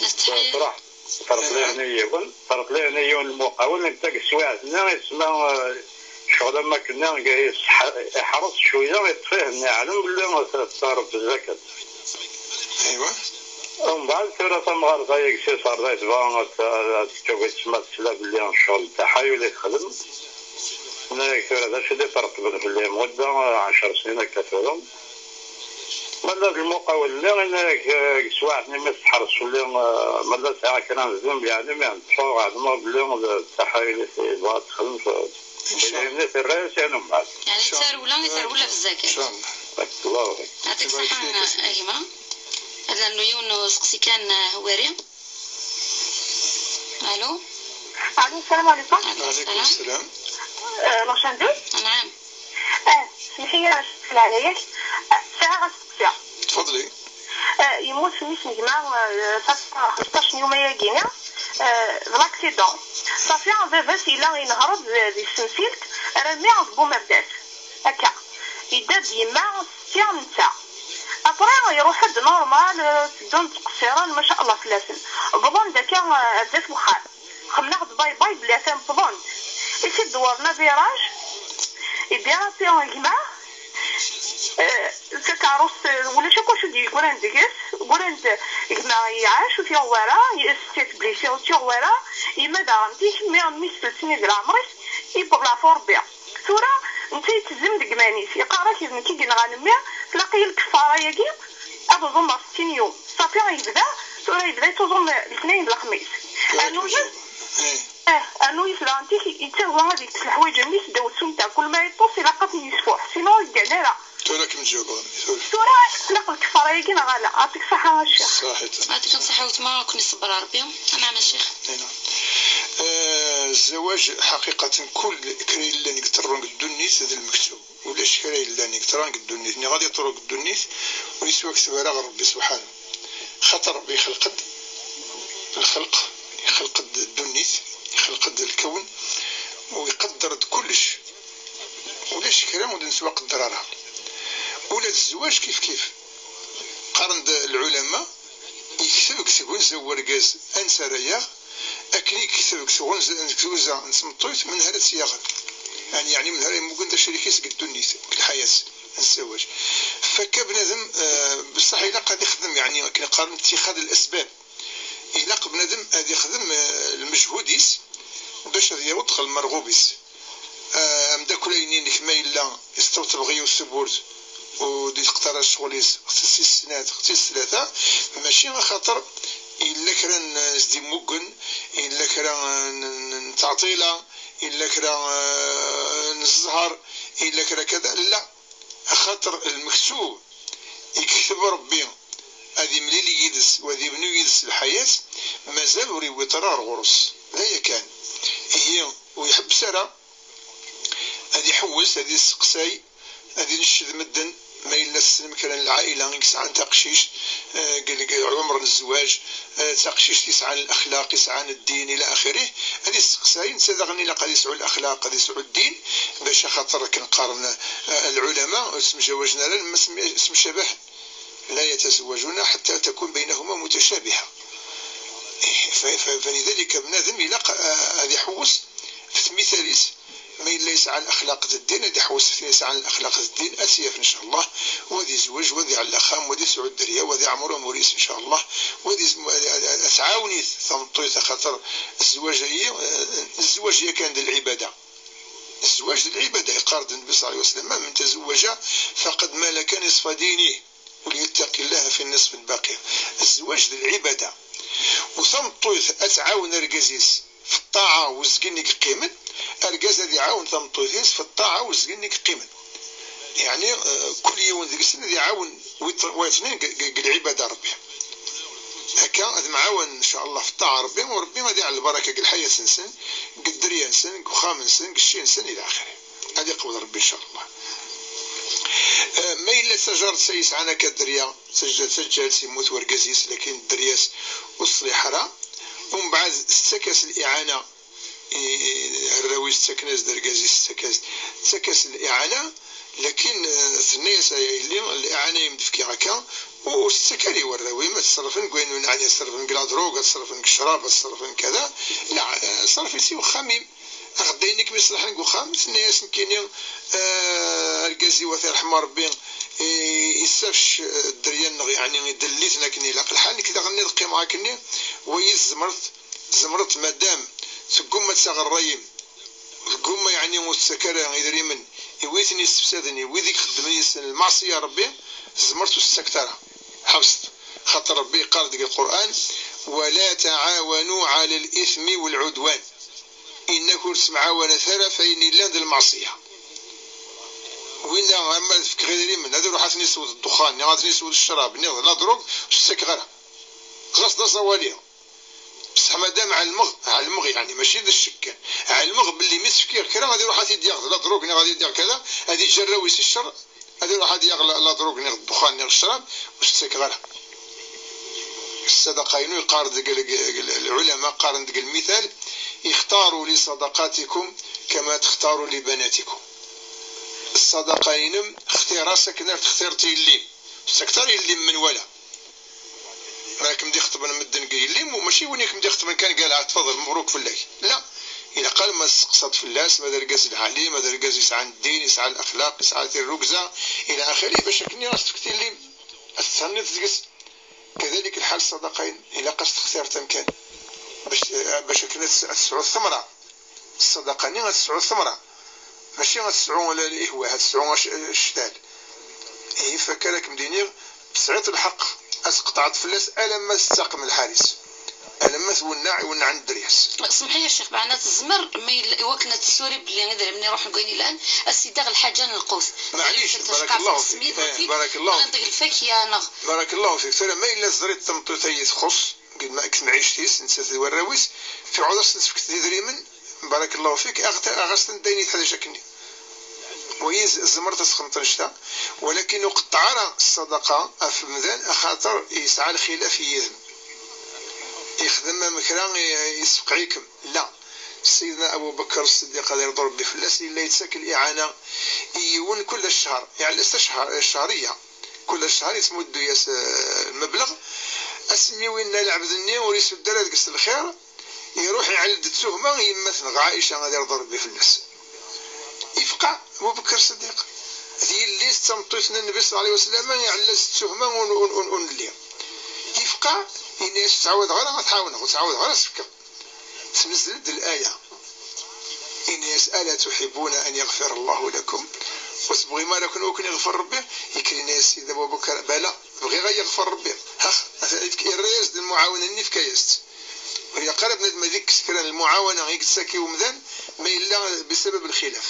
Ad tettḥayil. Truḥ. Terḍel-ihen i yiwen, terḍel-ihen i yiwen n lmuqawel, netta deg teswiɛt-nni isemma, eh, ccɣel am wakken-nni, iseḥ-, iḥreṣ cwiya, iṭṭef-ihen, iɛlem belli t-, tettɛerreb zzakat. Aywa. Umbeɛd tura tamɣart-a deg-s iṣerday tebɣa ad t-, ad tettagad, tsemma tesla belli ccɣel n taḥayul i texdem. Tenna-yak tura d acu i d-iṭerṭben fell-i mudda, eh, ɛecr snin akka tura. Ma la d lmuqawel-nni, yenna-yak, eh, deg teswiɛt-nni mi tḥerṣ fell-i, eh, ma la sɛiɣ kra n zzunb, yeɛni mi ɛeṭṭfeɣ, ɛelmeɣ belli d taḥaylit i tebɣa ad texdem, f-, إن شاء الله. Idrimen-nni terra-yas, yeɛni umbeɛd. Yeɛni d tarewla i terwel ɣef zzakat. إن شاء الله. Barakallahu fik. Yeɛṭik ṣṣeḥḥa, a gma. Ad nernu yiwen n useqsi kan, eh, hwari. Alo. Alo, السلام عليكم. وعليكم السلام. Eh, Merchandise? Anɛam. Eh, smeḥ-iyi, leɛnaya-k. Eh, sɛiɣ asteqsi. تفضلي. Eh, yemmut mmi-s n gma, eh, ṣafi xemseṭṭac n yuma-agi-ni, eh, d l'accident. Ṣafi, baba-s yella inehheṛ-d di, di tsemsilt, armi d Bumerdas. Akka. Yedda-d yemma, setti, netta. Après, iruḥ-d normal, eh, tteddun ttqeṣṣiren, ma sha Allah fell-asen. Wwḍen-d akka, eh, ar zdat uxxam. Xemmeɣ-d باي باي belli atan wwḍen-d. I t-id-dewren aviraj, ibi ati gma, eh, takeṛṛust, eh, ulac akk acu d-yeggran deg-s, ggran-d gma iɛac, ur t-yuɣ wara, setti tblisi, ur t-yuɣ wara, yemma daɣen, zik mi, mi s-telt snin di leɛmer-is, yewweḍ leɛfu Rebbi. Tura, netta yettezzem deg iman-is, yeqqar-ak, d nekk i yenɣan mmi, tlaq-iyi lkeffara-agi, ad uẓumeɣ settin yum. Ṣafi, yebda, tura yebda yettuẓum letnayen d lexmis. Tura Rnu kem-ǧuɣ. Eh. Eh, rnu yif daɣen tik, yettagwa ad yekkes leḥwayeǧ-nni sdaw tsumta, kul ma yeṭṭes ilaq ad ten-yesfuḥ, sinon ur yeggan ara. Tura kem-ǧuɣ, tura. Tura, tlaq lkeffara-agi neɣ ala? Ɛṭik ṣaḥa a ccix. Ṣaḥit. Ɛṭik ṣaḥa a weltma, ad ken-iṣebber Rebbi. Anɛam a ccix. Ina. Eh, zzawaj, ḥaqiqatan, kul kra yellan deg ṭṭerrun deg ddunit d lmektub. Ulac kra yellan deg ṭṭerrun deg ddunit, niɣ ad iṭṭerru deg ddunit, ur yettwakteb ara ɣer Rebbi subḥanahu. Xaṭer Rebbi ixleq-d lxelq, ixleq-d ddunit, ixleq-d lkawn, u iqedder-d kullec. Ulac kra ur d-nettwaqedder ara. Ula d zzwaǧ kif kif. Qqaren-d lɛulama, yekteb deg tgunza n urgaz ansi ara yaɣ, akken i yekteb deg tɣunza, deg tgunza n tmeṭṭut menha ara tt-yaɣen. Yeɛni, yeɛni menha ara yemmuggen tacrikit deg ddunit, deg lḥayat n zzwaǧ. Fakka bnadem, eh, beṣṣeḥ ilaq ad ixdem, yeɛni akken qqaren اتخاذ الأسباب. Ilaq bnadem ad ixdem, eh, lmejhud-is bac ad yaweḍ ɣer lmerɣub-is. Eh, ameddakel-ayni-inek ma yella yesṭebṭeb ɣer yiwet tewwurt ur d-yeqṭir ara ccɣel-is, ɣef tis snat, ɣef tis tlata, mačči axaṭer yella kra n, eh, s-d-immuggen, yella kra n, n, n teɛṭila, yella kra, eh, n zzher, yella kra kada, la. Axaṭer lmektub i yekteb Ṛebbi ad imlil yid-s u ad ibnu yid-s lḥayat, mazal ur yewwiḍ ara ɣer ɣur-s. D aya kan. Ihi, ur iḥebbes ara ad iḥewwes, ad isteqsay, ad inecced medden. Ma yella tessnem kra n lɛaila i yesɛan taqcict, eh, deg, deg ɛumer n zzwaǧ, eh, d taqcict yesɛan lexlaq, yesɛan ddin, ila axirih, ad isteqsay, netta daɣen ilaq ad yesɛu lexlaq, ad yesɛu ddin, bac axaṭer akken qqaren, eh, lɛulama, ur ttemjawajen ara, alamma sem-, semcabaḥen. لا يتزوجون حتى تكون بينهما متشابهة. إيه، ف-، ف-، فلذلك بنادم ilaq, eh, ad iḥewwes f tmital-is. Ma yella yesɛa lexlaq d ddin, ad iḥewwes f tin yesɛan lexlaq d ddin, ad tt-yaf, ncallah, u ad izweǧ, u ad iɛelli axxam, u ad isɛu dderya, u ad iɛmer umur-is, ncallah, u ad izm-, ad, ad, ad, ad tɛawen-it tameṭṭut, axaṭer zzwaǧ-agi, eh, zzwaǧ yakan d lɛibada. Zzwaǧ d lɛibada, yeqqar-d Nnbi ṣalla Llahu ɛalayhi wa sallam: من تزوج فقد ملك نصف دينه وليتق الله في النصف الباقي. Zzwaǧ d lɛibada. U tameṭṭut ad tɛawen argaz-is f ṭṭaɛa u zzgen i yeqqimen, argaz ad iɛawen tameṭṭut-is f ṭṭaɛa u zzgen i yeqqimen. Yeɛni, eh, kul yiwen deg-sen ad iɛawen wit-, wayeḍnin deg, deg, deg lɛibada n Ṛebbi. Akka ad mɛawanen, ncallah, f ṭṭaɛa n Ṛebbi, u Ṛebbi ad iɛell lbaraka deg lḥayat-nsen, deg dderya-nsen, deg uxxam-nsen, deg cci-nsen, ila axirih. Ad iqbel Ṛebbi, ncallah. Eh, ma yella d tajaṛt-is yesɛan akka dderya, taǧ-, taǧǧalt, yemmut wergaz-is, lakin dderya-s ur teṣliḥ ara, umbeɛd tettak-as liɛana, i, i, arraw-is ttaken-as-d, argaz-is tettak-as, tettak-as liɛana, lakin, eh, tenna-yas: "Ay yelli, liɛana i m-d-fkiɣ akka, ur, ur tettak ara i warraw-im, ad t-ṣerrfen deg wayen ur neɛni, ad t-ṣerrfen deg la drogue, ad t-ṣerrfen deg ccrab, ad t-ṣerrfen kada. La, eh, ṣerref-it i wexxam-im." Aɣeddayen i kem-iṣelḥen deg uxxam, tenna-yas nekkini, eh, argaz-iw, ad t-irḥem Ṛebbi, i, issafec, eh, dderya-nneɣ, yeɛni idellel-iten akken ilaq lḥal, nekk daɣen ad qqimeɣ akkenni, wayi tzemreḍ, tzemreḍ, madam tegguma ad taɣ ṛṛay-im, tegguma, yeɛni ur tettak ara idrimen i wid ten-yessefsaden, i wid i ixeddmen yis-sen lmeɛṣiyya Ṛebbi, tzemreḍ ur s-tettakeḍ ara. Ḥebset, xaṭer Ṛebbi yeqqar deg Lqur'an: "ولا تعاونوا على الإثم والعدوان." Inna-k ur ttemɛawanat ara f ayen yellan d lmeɛṣiyya. Winna, ama ad fkeɣ idrimen, ad iruḥ ad ten-isew d ddexxan, niɣ ad ten-isew d ccrab, niɣ d la drogue, ur s-ttakeɣ ara. Ɣas d aẓawali. Bṣeḥ madam ɛelmeɣ, ɛelmeɣ, yeɛni mačči d ccek kan, ɛelmeɣ belli mi s-fkiɣ kra ad iruḥ ad t-id-yaɣ d la drogue, niɣ ad t-id-yaɣ kada, ad iǧǧ arraw-is i ccer, ad iruḥ ad yaɣ la, la drogue, niɣ ddexxan, niɣ ccrab, ur s-ttakeɣ ara. Ṣṣadaqa-inu, yeqqar deg, deg, deg, lɛulama qqaren deg lmital: "اختاروا لصدقاتكم كما تختاروا لبناتكم." Ṣṣadaqa-inem, xtir-as akken ar textireḍ i yelli-m. Ur tettak ara i yelli-m menwala. Mi ara kem-d-ixeṭben medden deg yelli-m, u mačči win i kem-d-ixeṭben kan, قال: "ها تفضل، مبروك فلاك." La, ilaq alma testeqsaḍ fell-as, ma d argaz lɛali, ma d argaz yesɛan ddin, yesɛa lexlaq, yesɛa tirrugza, ila axiri, bac akken ad s-tefkeḍ i yelli-m, ad tethenniḍ deg-s. Kadalik lḥal ṣṣadaqa-inem, ilaq ad s-textireḍ amkan bac, bac akken ad tes-, ad tesɛu thamra. Ṣṣadaqa-nni ad tesɛu thamra, mačči ad tesɛu ala ihwah, ad tesɛu ac-, cctal. Ihi, fakk ara kem-d-iniɣ, tesɛiḍ lḥeqq ad tqeṭɛeḍ fell-as alamma tettaqem lḥal-is, alamma twenneɛ, iwenneɛ n dderya-s. Semḥ-iyi a Ccix, meɛna tezmer, ma yella, iwakken ad tessuri belli idrimen iruḥen deg wayen yelhan, ad s-idaɣ lḥaǧa n lqut. Maɛlic, barakallahu fik. Eh, barakallahu. Neɣ deg lfakya, neɣ barakallahu fik. Tura, ma yella teẓriḍ tameṭṭut ay txuṣṣ deg lma-, deg temɛict-is, nettat d warraw-is, tɛuḍ ad s-tefkeḍ idrimen, barakallahu fik, aɣ-, aɣ-as-ten-id ayen i teḥdac akkenni. Wayi z-, tzemreḍ ad txedmeḍ annect-a, walakin ur qeṭṭeɛ ara ṣṣadaqa ɣef umdan, axaṭer yesɛa lxilaf yid-m. Yexdem-am kra, i-, yessefqeɛ-ikem. La. Sidna Abu Bakr Ṣṣiddiq, ad irḍu Ṛebbi fell-as, yella yettak liɛana i yiwen kul ccher, yeɛla-as ccher-, ccheriya. Kul ccher yettmuddu-yas, eh, lmebleɣ. Asmi winna lɛebd-nni ur isudd ara deg-s lxir, iruḥ iɛell-d ttuhma i yemma-tneɣ Ɛica, ad irḍu Rebbi fell-as. Ifqeɛ Abu Bekr Ṣeddiq, d yelli-s, d tameṭṭut n Nnbi ṣella Llahu ɛalayhi wa sallam, iɛell-as-d ttuhma ur, ur, ur, ur nelli. Ifqeɛ, yenna-yas: "Ur ttɛawadeɣ ara ad t-ɛawneɣ, ur ttɛawadeɣ ara ad s-fkeɣ." Tnezzel-d laya, yenna-yas: "Ala tuḥibbuna an yaɣfira Llahu lakum?" Ur tebɣim ara akk-, ad ken-iɣfer Rebbi? Yekker yenna-yas Sidi Abu Bekr: "Bala, bɣiɣ ad yaɣfer Rebbi." Ax, atan irra-yas-d lmuɛawna-nni, yefka-yas-tt. Ur ilaq ara bnadem ad ikkes kra n lmuɛawna i yettak i umdan, ma yella bisabab lxilaf.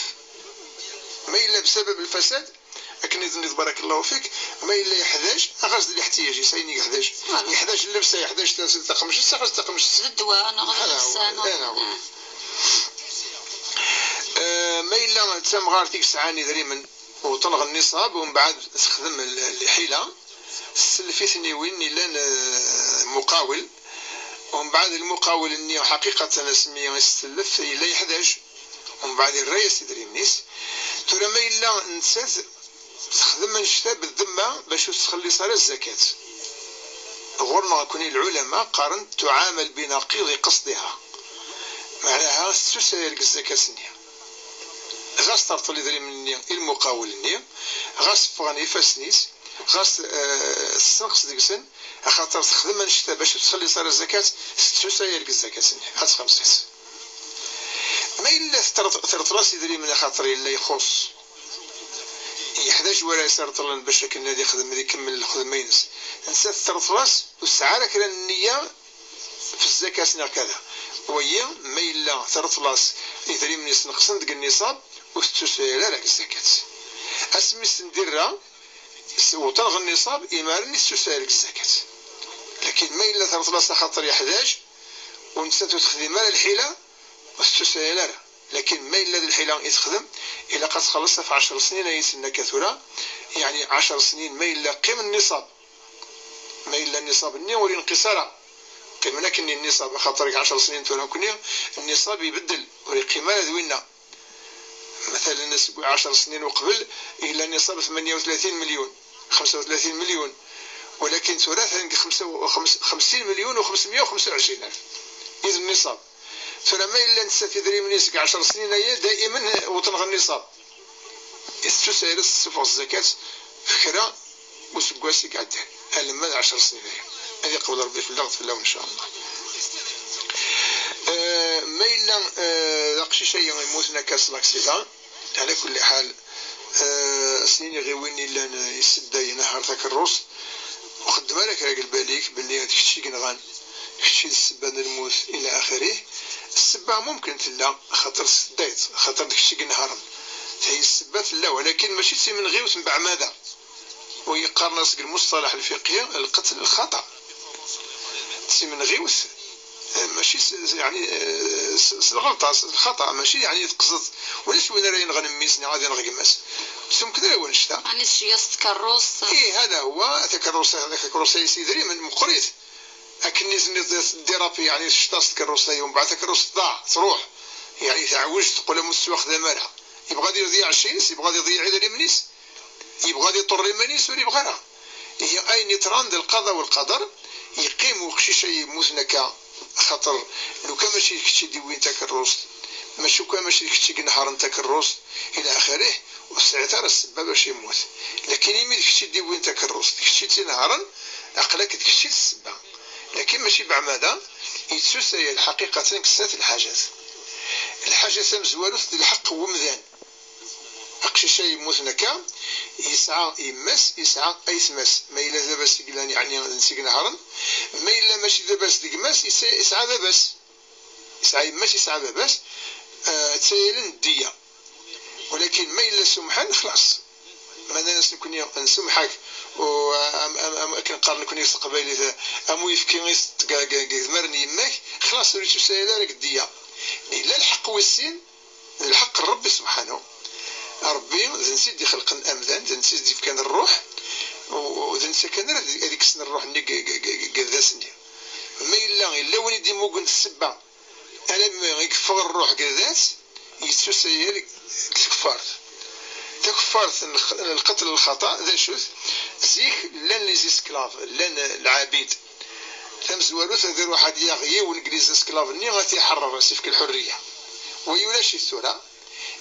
Ma yella bisabab lfasad, akken i d-tenniḍ, barakallahu fik, ma yella yeḥdac, aɣ-as-d liḥtiyaǧ-is, ayen i yeḥdac. Voilà. Yeḥdac llebsa, yeḥdac ta-, taqemjet, aɣ-as taqemjet. D ddwa, neɣ d Hada llebsa, huwa, neɣ eh, neɣ. Eh, ma yella d tamɣart i yesɛan idrimen, u tenɣ nniṣab, u mbeɛd texdem l-, lḥila, tsellef-iten i win yellan, eh, muqawel, u mbeɛd lmuqawel-nni, ḥaqiqatan, asmi i s-tsellef, yella yeḥdac, u mbeɛd irra-yas idrimen-is. Tura ma yella nettat texdem annect-a beddemma bac ur tettxelliṣ ara zzakat. Ɣur-neɣ akkenni lɛulama qqaren tuɛamal binaqidi qesdiha. Meɛnaha tettusayal deg zzakat-nni. Ɣas terṭel idrimen-nni i lmuqawel-nni, ɣas ffɣen ifassen-is, ɣas, eh, tessenqes deg-sen, axaṭer texdem annect-a bac ur tettxelliṣ ara zzakat, tettusayal deg zzakat-nni. Ad txelleṣ-itt. Ma yella terṭ-, terṭel-as idrimen axaṭer yella ixuṣ, yeḥdac wara yesserṭlen bac akken ad ixdem, ad ikemmel lxedma-ines. Nettat terṭel-as, ur tesɛi ara kra n nniya fi zzakat neɣ kada. Wagi, ma yella terṭel-as idrimen-is neqsen deg nniṣab, ur tettusayal ara deg zzakat. Asmi s-, s-, s-, wtenɣ nniṣab, imaren i tettusayal deg zzakat. Lakin ma yella terṭel-as axaṭer yeḥdac, u nettat ur texdim ara lḥila, ur tettusayal ara. Lakin ma yella d lḥila i texdem, ilaq ad txelleṣ ɣef ɛecr snin, ay yessenna akka tura, yeɛni ɛecr snin ma yella qqim nniṣab, ma yella nniṣab-nni ur yenqis ara, qqimen akken nniṣab, axaṭer deg ɛecr snin tura nekkni nniṣab ibeddel, ur yeqqim ara d winna. Matalen, seg ɛecr snin uqbel, yella nniṣab tmenya u tlatin milyun, xemsa u tlatin milyun, walakin tura atan deg xemsa u xemsin milyun u xemsemya u xemsa u ɛecrin alef i d nniṣab. Tura ma yella nettat idrimen-is deg ɛecr snin aya, daimen wwḍen ɣer nniṣab. Tettusayal ad tessufeɣ zzakat f kra useggas i iɛeddan, alamma d ɛecr snin aya. Ad iqbel Rebbi fell-aɣ d fell-awen, ncallah. Eh, ma yella, eh, d aqcic-agi yemmuten akka s laksida, ɛla kulli ḥal, eh, ad s-iniɣ i win illan, eh, iseddayen, ahar takerrust, ur xeddem ara kra deg lbal-ik belli d kečč i yenɣan, kečč i d ssebba n lmut, ila axirih. Ssebba mumkin tella, axaṭer tedda-tt, axaṭer d kečč i inehhṛen. Tayi ssebba tella, walakin mačči d timenɣiwt mbeɛmada. Wagi qqaren-as deg lmusṭalaḥ lfiqhi lqetl lxaṭa. D timenɣiwt, eh, mačči s, s, yeɛni, eh, s, s lɣelṭa, s lxaṭa, mačči yeɛni teqseḍ. Ulac win ara yenɣen mmi-s neɣ ad yenɣ gma-s. Ur tumkin ara wanect-a. Ɛni tejja s tkeṛṛust? Ih, hada huwa, takeṛṛust, takeṛṛust-a s idrimen, meqqrit. Akken i tenniḍ, teddi Ṛebbi, yeɛni tecṭaṣ tkeṛṛust-a, umbeɛd takeṛṛust tḍaɛ, truḥ. Yeɛni teɛwej, teqqel am ur tettwaxdam ara. Yebɣa ad iḍeyyeɛ cci-ines, yebɣa ad iḍeyyeɛ idrimen-is, yebɣa ad iṭurr iman-is, ur yebɣi ara. Ihi ayen yeḍran d lqaḍa u lqader, yeqqim uqcic-a yemmuten akka, axaṭer lukan mačči d kečč i d-iwwin takeṛṛust, mačči lukan mačči d kečč i inehhṛen takeṛṛust, ila axirih, ur tesɛiḍ ara ssebba bac yemmut. Lakin imi d kečč i d-iwwin takeṛṛust, d kečč i tt-inehhṛen, aql-ak d kečč i d ssebba. Lakin mačči beɛmada, yettusayal ḥaqiqatan deg snat lḥaǧat. Lḥaǧa tamezwarut d lḥeqq n wemdan. Aqcic-a yemmuten akka, yesɛa yemma-s, yesɛa aytma-s. Ma yella d baba-s i yellan, yeɛni d netta i inehhṛen. Ma yella mačči d baba-s d gma-s, yesɛa, yesɛa baba-s. Yesɛa yemma-s, yesɛa baba-s, eh, ttayalen ddiya. Walakin ma yella sumḥen, xlaṣ. Ma nnan-as nekkni nsemḥ-ak, u am, am, am, akken qqaren nekkni s teqbaylit, am uyefki i s-, deg, deg, deg idmaren n yemma-k, xlaṣ, ur yettusayal ara deg ddiya. Yella lḥeqq wis sin, d lḥeqq n Ṛebbi subḥanahu. Ṛebbi d netta i d-ixelqen amdan, d netta i d-ifkan ṛṛuḥ, u, u d netta kan ara d, ad ikksen ṛṛuḥ-nni deg, deg, deg, deg baba-s-nni. Ma yella, yella win i d-immugen d ssebba, alammi i yeffeɣ ṛṛuḥ deg baba-s, yettusayal deg tkeffart. Takeffart n lx-, n lqetl lxaṭa, d acu-t? Zik llan les esclaves, llan lɛabid. Tamezwarut ad iruḥ ad yaɣ yiwen n les esclaves-nni, ad t-iḥeṛṛer, ad s-ifk lḥurriya. Wa ulac-it tura.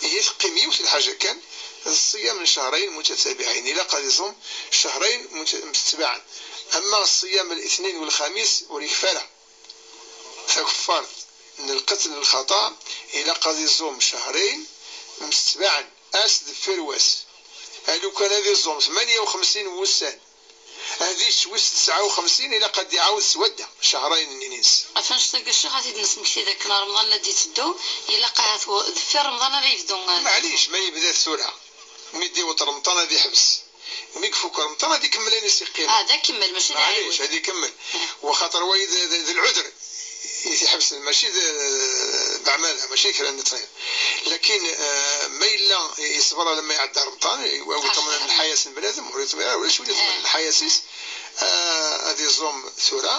Ihi teqqim yiwet lḥaǧa kan, d ṣṣiyam n cehrayen mutatabiɛin. Ilaq ad iẓum cehrayen muta-, mtetbaɛen. Ama ṣṣiyam n letnin u lxamis ur ikfi ara. Takeffart n lqetl n lxaṭa, ilaq ad iẓum cehrayen mtetbaɛen, ass deffir wass. Alukan ad iẓum tmanya u xemsin n wussan, ad ičč wis tesɛa u xemsin, ilaq ad iɛawed s wadda, cehrayen-nni-ines. Ɣef annect-agi, a Ccix, ad t-id-nesmekti d akken Remḍan la d-itteddu, ilaq ahat u-, deffir Remḍan ara yebdu, eh, Maɛlic, ma yebda tura, mi d-iweṭ Remḍan ad iḥbes. Mi ifuk Remḍan ad ikemmel ayen i s-iqqimen. Ah, d akemmel, mačči d aɛiwed. Maɛlic, ad ikemmel. Ah. Waxaṭer wayi d, d, d lɛudr i t-iḥebsen, mačči d, d aɛmada, mačči d kra n ttɣir. Lakin, eh, ma yella yesber alamma iɛedda Remḍan, wa, wa, axir, ṭamna n lḥayas n bnadem, ur yeṭmir ara, ulac win yeṭmnen, ah, lḥayas-is, eh, ad iẓum tura.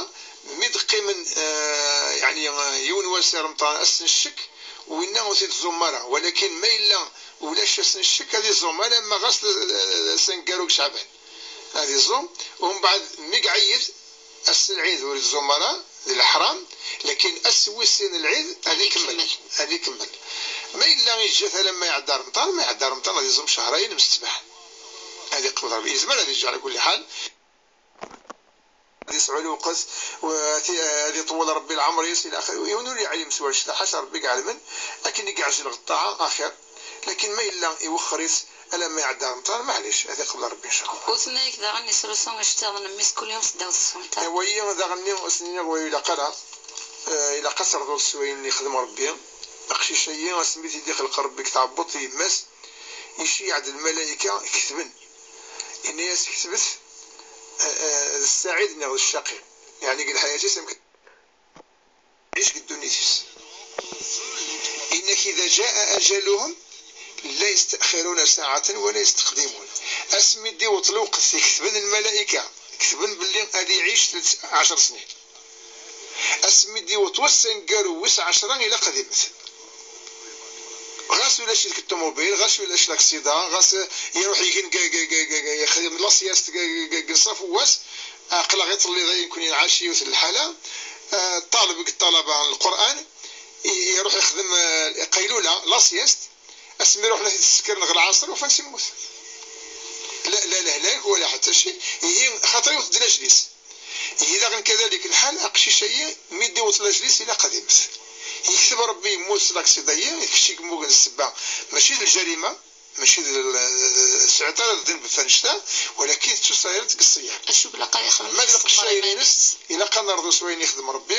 Mi d-qqimen, eh, yeɛni, eh, yiwen wass i Remḍan, ass n ccek, winna ur t-id-ẓum ara. Walakin ma yella ulac ass n ccek, ad iẓum alamma ɣas d, d, d ass aneggaru deg Ceɛban. Ad iẓum, umbeɛd mi iɛeyyed, ass n lɛid ur iẓum ara, d leḥram, lakin ass wis sin n lɛid ad, ad ikemmel, ikemmel. Ad ikemmel. Ma yella yeǧǧa-t alamma iɛedda Remḍan, ma iɛedda Remḍan ad iẓum cehrayen msetbaɛen. Ad iqbel Rebbi, yezmer ad yeǧǧ ɛla kulli ḥal. Ad yesɛu lweqt, u-, ad t-, ad iṭewwel Rebbi leɛmer-is, ila axir. Yiwen ur yeɛlim s wannect-a, ḥaca Rebbi i iɛelmen. Akken i yeɛjel ɣer ṭṭaɛa, axir. Lakin ma yella iwexxer-it alamma iɛedda Remḍan, maɛlic, ad iqbel Rebbi, ncallah. U tenna-yak daɣen yesrusu iceṭṭiḍen n mmi-s kul yum seddaw tṣefḥant-a. Wayi daɣen-nni, ur s-nniɣ wayi ilaq ara, eh, ilaq ad terḍuḍ s wayen yexdem Rebbi. Aqcic-agi, asmi t-id-ixleq Rebbi deg tɛebbuḍt n yemma-s, iceyyeɛ-d lmalayka, ketben. Yenna-yas: "Ketbet, eh, eh, d ssaɛid neɣ d ccaqi." Yeɛni deg lḥayat-is, amek iɛic deg ddunit-is. Inna-k: "Ida ǧa'a ajaluhum, la yestaxiruna saɛatan wa la yestaqdimun." Asmi d-iweṭ lweqt i ketben lmalayka, ketben belli ad iɛic telt, ɛecr snin. Asmi d-iweṭ wass aneggaru wis ɛecra, ilaq ad immet. Ɣas ulac deg ṭumubil, ɣas ulac laksida, ɣas, eh, iruḥ igen g-, g-, g-, g-, g-, yexdem la sieste g-, g-, g-, g-, ṣṣaf n wass, aql-aɣ iḍelli dayen kun yenɛac yiwet n lḥala, eh, ṭaleb deg ṭṭalaba n Lqur'an, i-, iruḥ ixdem, eh, lqaylula, la sieste, asmi ruḥen ad t-id-ssekren ɣer lɛaṣer, ufan-t yemmut. La, la lehlak, wala ḥetta ci, ihi xaṭer iwet-d lajlis. Ihi daɣen kadalik lḥal, aqcic-agi, mi d-iweṭ lajlis, ilaq ad immet. Yekteb Rebbi yemmut s laksida-yi, d kečč i yemmugen d ssebba, mačči d ljarima, mačči d l-, sɛiḍ ara ddneb f annect-a, walakin tettusayreḍ deg ṣṣyam. Acu i ilaq ad ixdem? Ma d lqeccayen-ines, ilaq ad nerḍu s wayen yexdem Rebbi.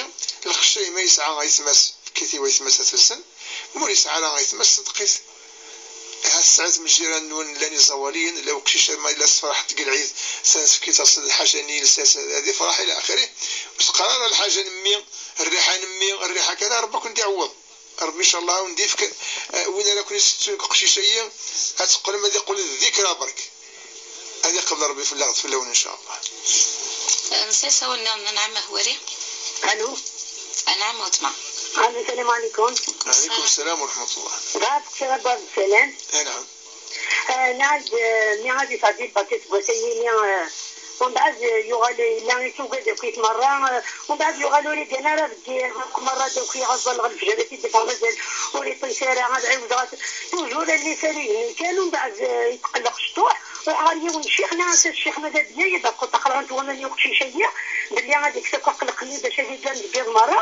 Lqeccay ma yesɛa aytma-s, fket i waytma-s ad t-lsen, ma ur yesɛi ara aytma-s, ṣeddeq-it. Ahat tesɛiḍ imejjiren-nwen llan iẓawaliyen, la uqcic ma yella tefreḥ deg lɛid, tefkiḍ-as lḥaǧa-nni, yelsa-s, ad ifreḥ ila axiri. Ur teqqar ara lḥaǧa n mmi, rriḥa n mmi, rriḥa kada, Rebbi ad ken-d-iɛewweḍ. Rebbi, ncallah, ad wen-d-ifk, eh, win ara ken-isettun deg uqcic-agi, ad teqqlem, ad iqqel d dikra berk. Ad iqbel Rebbi fell-aɣ d fell-awen, ncallah. Eh, nesɛa asawal-nniḍen, Anɛam Ahwari. Alo. Anɛam, weltma. Alo, salam ɛlikum. Ɛlikum salam wa raḥmatullah. Bɣiɣ ad kteɣ abrid n ssalam. Anɛam. Eh, nɛaj, eh, mi ad yesɛeddi lberka seg wass-agi-nni, eh, umbeɛd, eh, yuɣal, eh, yella yettugad akkit merra, eh, umbeɛd yuɣal ur igan ara deg yiḍ, merra d akk iɣẓal ɣer lefjer ad t-id-iffeɣ, mazal ur iṭis ara, ad ɛiwdeɣ, ad, toujours allen-is ar igenni kan, umbeɛd, eh, yetqelleq cṭuḥ, ruḥeɣ ɣer yiwen n ccix, nniɣ-as: "A ccix, ma d abya, ad d-tafeḍ taqelɛunt n waman i uqcic-agi, belli ad yekkes akk aqelleq-nni, bac ad igan deg yiḍ merra."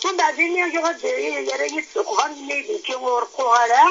Umbeɛd-nni yuɣal-d, eh, yerra-yi-d s uxḍan, yenna-yi-d: "Nekki ur reqquɣ ara,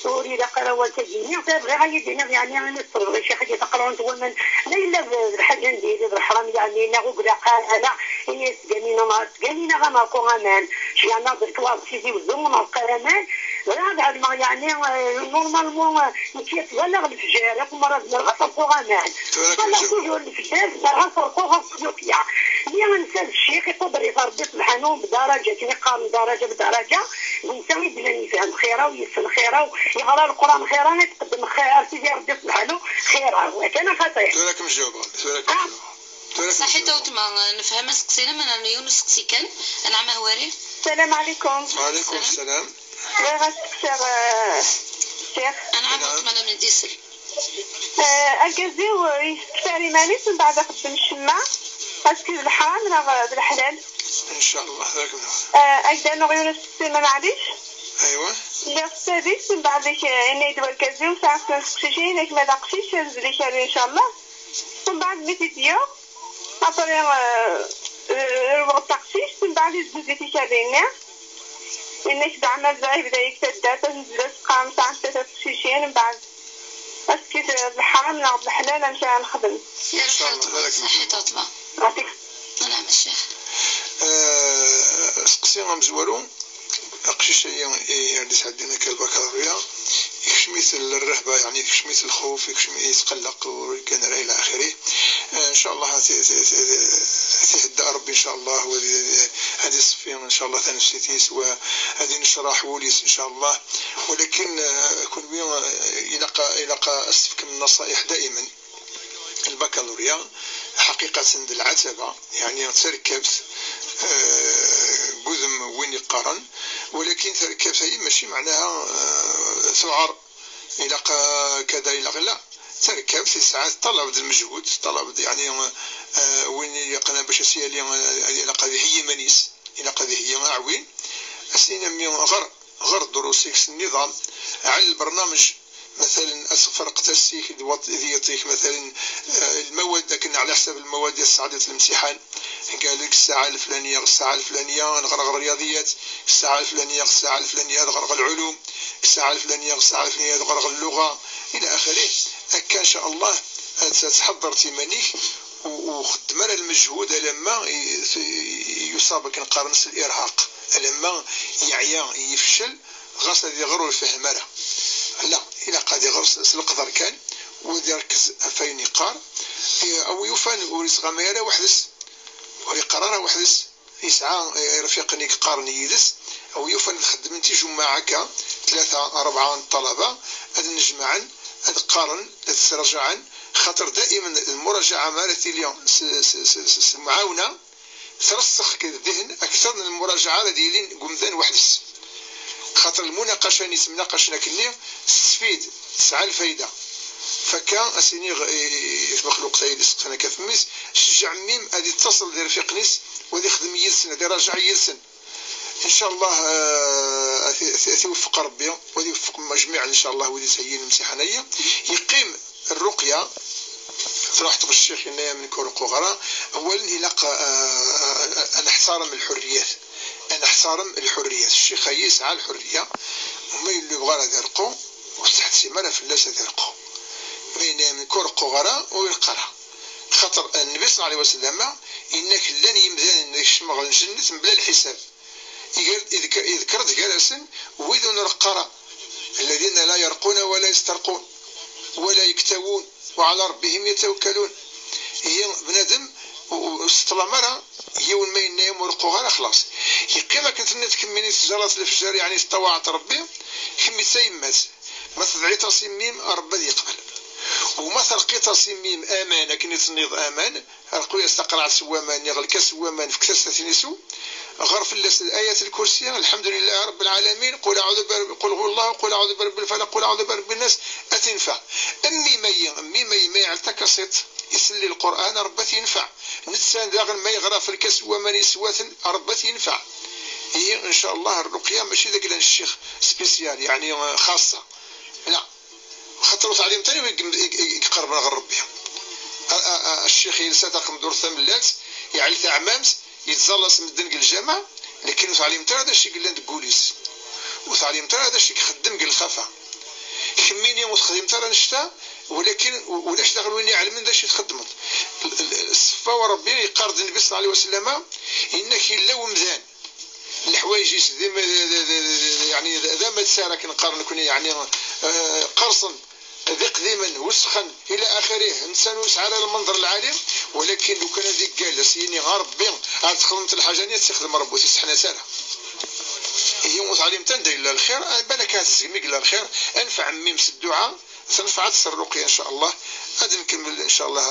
ur ilaq ara wakka-agi." Nniɣ-as: "Bɣiɣ ad yi-d-tiniḍ, yeɛni, ayen i tṣelbeḍ i ccix-agi, taqelɛunt n waman, ma yella d, d lḥaǧa n diri, d leḥram, yeɛni, neɣ ur ilaq ara, i s-tganin, neɣ tganin-aɣ ad nreqqu aman, yeɛni, ad d-twaḍ Sidi Uzzu, ur nreqq ara aman." Bɣiɣ ad ɛelmeɣ, yeɛni, eh, normalement, eh, nekki ttẓallaɣ lefjer, akk merra zemreɣ ad reqquɣ aman. Ttẓallaɣ toujours lefjer, zemreɣ ad reqquɣ ɣef ssuyufiya. Mi nsa d ccix, iquder-it Rebbi subḥanu, bedaraǧa, akken i qqaren, daraǧa bedaraǧa, d netta i yellan yefhem xir-a, u yessen xir-a, u yeɣra Leqran xir-a, i tqeddem xir-a, Sidi Rebbi subḥanu, xir-a. Akken a xaṭi. Tura ad kem-jawbeɣ, tura ad kem-jawbeɣ. Tura ad kem-jawbeɣ. Saḥit a weltma, nefhem aseqsi-inem, ad nernu yiwen useqsi kan. Anɛam Ahwari. Salam ɛlikum. Wa ɛlikum salam. Bɣiɣ ad steqsiɣ, eh, ccix. Anɛam, weltma, la m-id-isel. Eh, argaz-iw, eh, yessekfar iman-is, mbeɛd ixeddem ccemma. Est-ce que d leḥram neɣ d leḥlal? Ncallah, d akken. Eh, ad k-d-rnuɣ yiwen usteqsi, ma maɛlic. Aywa. Lliɣ s tadist, mbeɛd-ik, eh, yenna-yi-d wergaz-iw, sɛiɣ snat teqcicin, yenna-k ma d aqcic, azzel ikerri, ncallah. Mbeɛd mi t-id-yuɣ, après, eh, eh, rewɣ-d taqcict, mbeɛd izzenz-it ikerri-nni. Yenna-k zeɛma bda, yebda-yak taddart, ad nezzel aseqqam, sɛant tlata teqcicin, mbeɛd Est-ce que d leḥram neɣ d leḥlal, amek ara nexdem? Ncallah, barak. Ṣaḥit a ṭṭma. Yeɛṭik. Nɛam a ccix. Eh, aseqsi amezwaru, aqcic-agi i ar d-isɛeddin akka lbakalurya, ikcem-it rrehba, yeɛni ikcem-it lxuf, ikcem-, yetqelleq, ur yeggan ara ila axiri. Eh, ncallah ad t-, t-, t-, ad t-ihedda Rebbi ncallah, u ad, ad iṣeffi ncallah tanefsit-is, u ad inecraḥ wul-is ncallah. Walakin, eh, kunwi, eh, ilaq, ilaq ad s-tefkem nnaṣayeḥ daiman. Lbakalurya, ḥaqiqatan d lɛataba, yeɛni d tarkabt, eh, n wudem n win yeqqaren, walakin tarkabt-ayi mačči meɛnaha, eh, tuɛer, ilaq, eh, kada, ilaq, la, tarkabt yesɛa, ṭṭalab d lmejhud, ṭṭalab d, yeɛni, eh, win yeqqnen bac ad s-yali, eh, ilaq ad iheyyi iman-is, ilaq ad iheyyi aɛwin, ad s-yini a mmi ɣer, ɣer ddrus-ik s nniḍam, ɛell lbernamej, مثلا ad tferqeḍ ass-ik d waṭ-, d yiḍ-ik, مثلا, eh, lmawad, akken ɛla ḥsab lmawad i tesɛiḍ di lemtiḥan. Qal-ak ssaɛa leflaniya ɣer ssaɛa leflaniya ad ɣreɣ rryaḍiyat, ssaɛa leflaniya ɣer ssaɛa leflaniya ad ɣreɣ lɛulum, ssaɛa leflaniya ɣer ssaɛa leflaniya ad ɣreɣ lluɣa, ila axirih. Akka, ncallah, ad, ad tḥeḍḍreḍ iman-ik, u-, ur xeddem ara lmejhud alamma i-, i-, yuṣab akken qqaren s lirhaq, alamma yeɛya, yefcel, ɣas ad iɣer ur ifehhem ara. La, ilaq ad iɣer s, s leqder kan, u ad iṛekkez ɣef wayen yeqqar. I-, a wi yufan ur yettɣama ara weḥd-s, ur iqqar ara weḥd-s, yesɛa, eh, irfiqen i yeqqaren yid-s, a wi yufan ad xeddmen tijemmaɛ akka, tlata, rebɛa n ṭṭalaba, ad nnejmaɛen, ad qqaren, ad ttraǧaɛen, xaṭer daiman lmuraǧaɛa ma ara tili s, s, s, s, s lemɛawna, Tressexk ddihen akter n lmuraǧaɛa ara d-yilin deg umdan weḥd-s. Xaṭer lmunaqaca-nni yettemnaqacen akkenni testfid, tesɛa lfayda. Fakka ad s-iniɣ i, i tmexluqt-ayi d-iseqsan akka f mmi-s, cejjeɛ mmi-m ad ittaṣel d irfiqen-is u ad ixdem yid-sen, ad iraǧaɛ yid-sen. Ncallah, eh, ad t-, ad t-, ad t-iweffeq Rebbi, u ad iweffeq jmiɛen ncallah wid yettheyyin lemsiḥan-ayi. Yeqqim Rruqya, truḥ tɣecciɣ yenna-yam nekk ur reqquɣ ara. Awalen ilaq, ah, ah, ad neḥtarem lḥurriyat. Ad neḥtarem lḥurriyat. Ccix-ayi yesɛa lḥurriya. Ma yella yebɣa ara ad irqu, ur tettḥettim ara fell-as ad irqu. Ma yenna-yam nekk ur reqquɣ ara, ur ireqq ara. Xaṭer Nnbi ṣella Llahu ɛalayhi wa sallam yenna-k llan yimdanen ad kecmen ɣer lǧennet mebla lḥisab. Iger-, idek-, Iḍker-d gar-asen wid ur nreqq ara, الذين لا يرقون ولا يسترقون ولا يكتوون وعلى ربهم يتوكلون. Ihi bnadem u-, u-, ur s-teṭṭlam ara yiwen ma yenna-yam ur reqquɣ ara, xlaṣ. Yeqqim akken tenniḍ kemmini tjallaḍ lefjer, yeɛni teṭṭawaɛeḍ Rebbi, kemmi d tayemmat. Ma tedɛiḍ-as i mmi-m, Rebbi ad yeqbel. U ma terqiḍ-as i mmi-m aman, akken i tenniḍ aman, Rqu-yas taqerɛet n waman, neɣ lkas n waman, fket-as ad ten-isew. Ɣer fell-as Ayat Lkursi, الحمد لله رب العالمين، قل أعوذ برب، قل هو الله، قل أعوذ برب الفلق، قل أعوذ برب الناس, ad t-infa. Mmi ma yi-, mmi ma yi-, ma iɛell takasiṭ, iselli Lqur'an, Rebbi ad t-infa. Netta daɣen ma yeɣra f lkas n waman yeswa-ten, Rebbi ad t-infa. Ihi, ncallah, rruqya mačči d agla n ccix spécial, yeɛni, eh, xaṣṣa. La. Xaṭer ur teɛlimemt ara i, i, i, i iqerben ɣer Rebbi. A, a, a, ccix yelsa taqendurt tamellalt, iɛell taɛmamt, yettẓalla s medden deg lǧameɛ, lakin ur teɛlimemt ara d acu i yellan deg wul-is. Ur teɛlimemt ara d acu i ixeddem deg lxafa. Kemmini ur texdimeḍ ara annect-a, walakin u-, ulac daɣen win iɛelmen d acu i txeddmeḍ. L-, l-, Ṣṣeffa u Rebbi yeqqar-d Nnbi ṣella Llahu ɛalayhi wa sallam, yenna-k yella wemdan. Leḥwayeǧ-is d im-, d, d, d, d, yeɛni d, d amatsar akken qqaren nekni, yeɛni, eh, qqerṣen, d iqdimen, wesxen, ila axirih, netta ur yesɛi ara lmenḍer lɛali, walakin lukan ad iggal, ad s-yini a Rebbi, ad txedmeḍ lḥaǧa-nni, ad tt-ixdem Rebbi, ur t-isteḥnat ara. Ihi ur teɛlimeḍ anda yella lxir, eh, balak ad tezgem i yella lxir, anfeɛ mmi-m s dduɛa, Tenfeɛ-d s rruqya, ncallah, Ad nkemmel, incallah,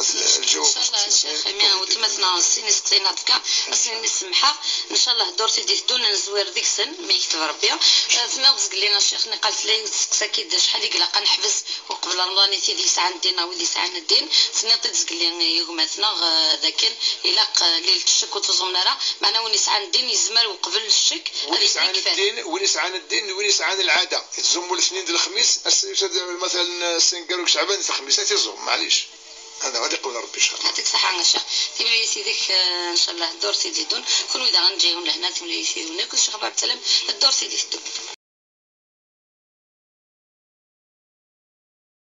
lǧawab. Incallah, Cheikh, imi weltma-tneɣ sin iseqsiyen ad fkeɣ, ass-nni semḥeɣ. Incallah, ddurt i d-iteddun, ad nezwir deg-sen, ma yekteb Rebbi. Eh, tenniḍ zgelli, a Cheikh, niqal tella yiwet tseqsa-k-id, acḥal i ilaq ad neḥbes uqbel Remḍan i tid yesɛan ddin neɣ wid yesɛan ddin. Tenniḍ-t-id zgelli i gma-tneɣ, eh, d akken ilaq, eh, lilet ccek ur tuẓumen ara, meɛna win yesɛan ddin yezmer uqbel ccek ad yekfat. Win yesɛan ddin, win yesɛan ddin, win yesɛan lɛada, yettẓummu letnin d lexmis, ass-, مثلا, ass aneggaru deg Ceɛban d lexmis, ad t-iẓum, maɛlic. Hada, ad iqbel Rebbi, incallah. Yeɛṭik ṣṣeḥḥa, a Cheikh. Timlilit yid-k, eh, incallah, ddurt i d-iteddun. Kunwi daɣen, ǧǧiɣ-wen lehna, timlilit yid-wen akk, Cheikh Bab Tsalem, ddurt i d-iteddun.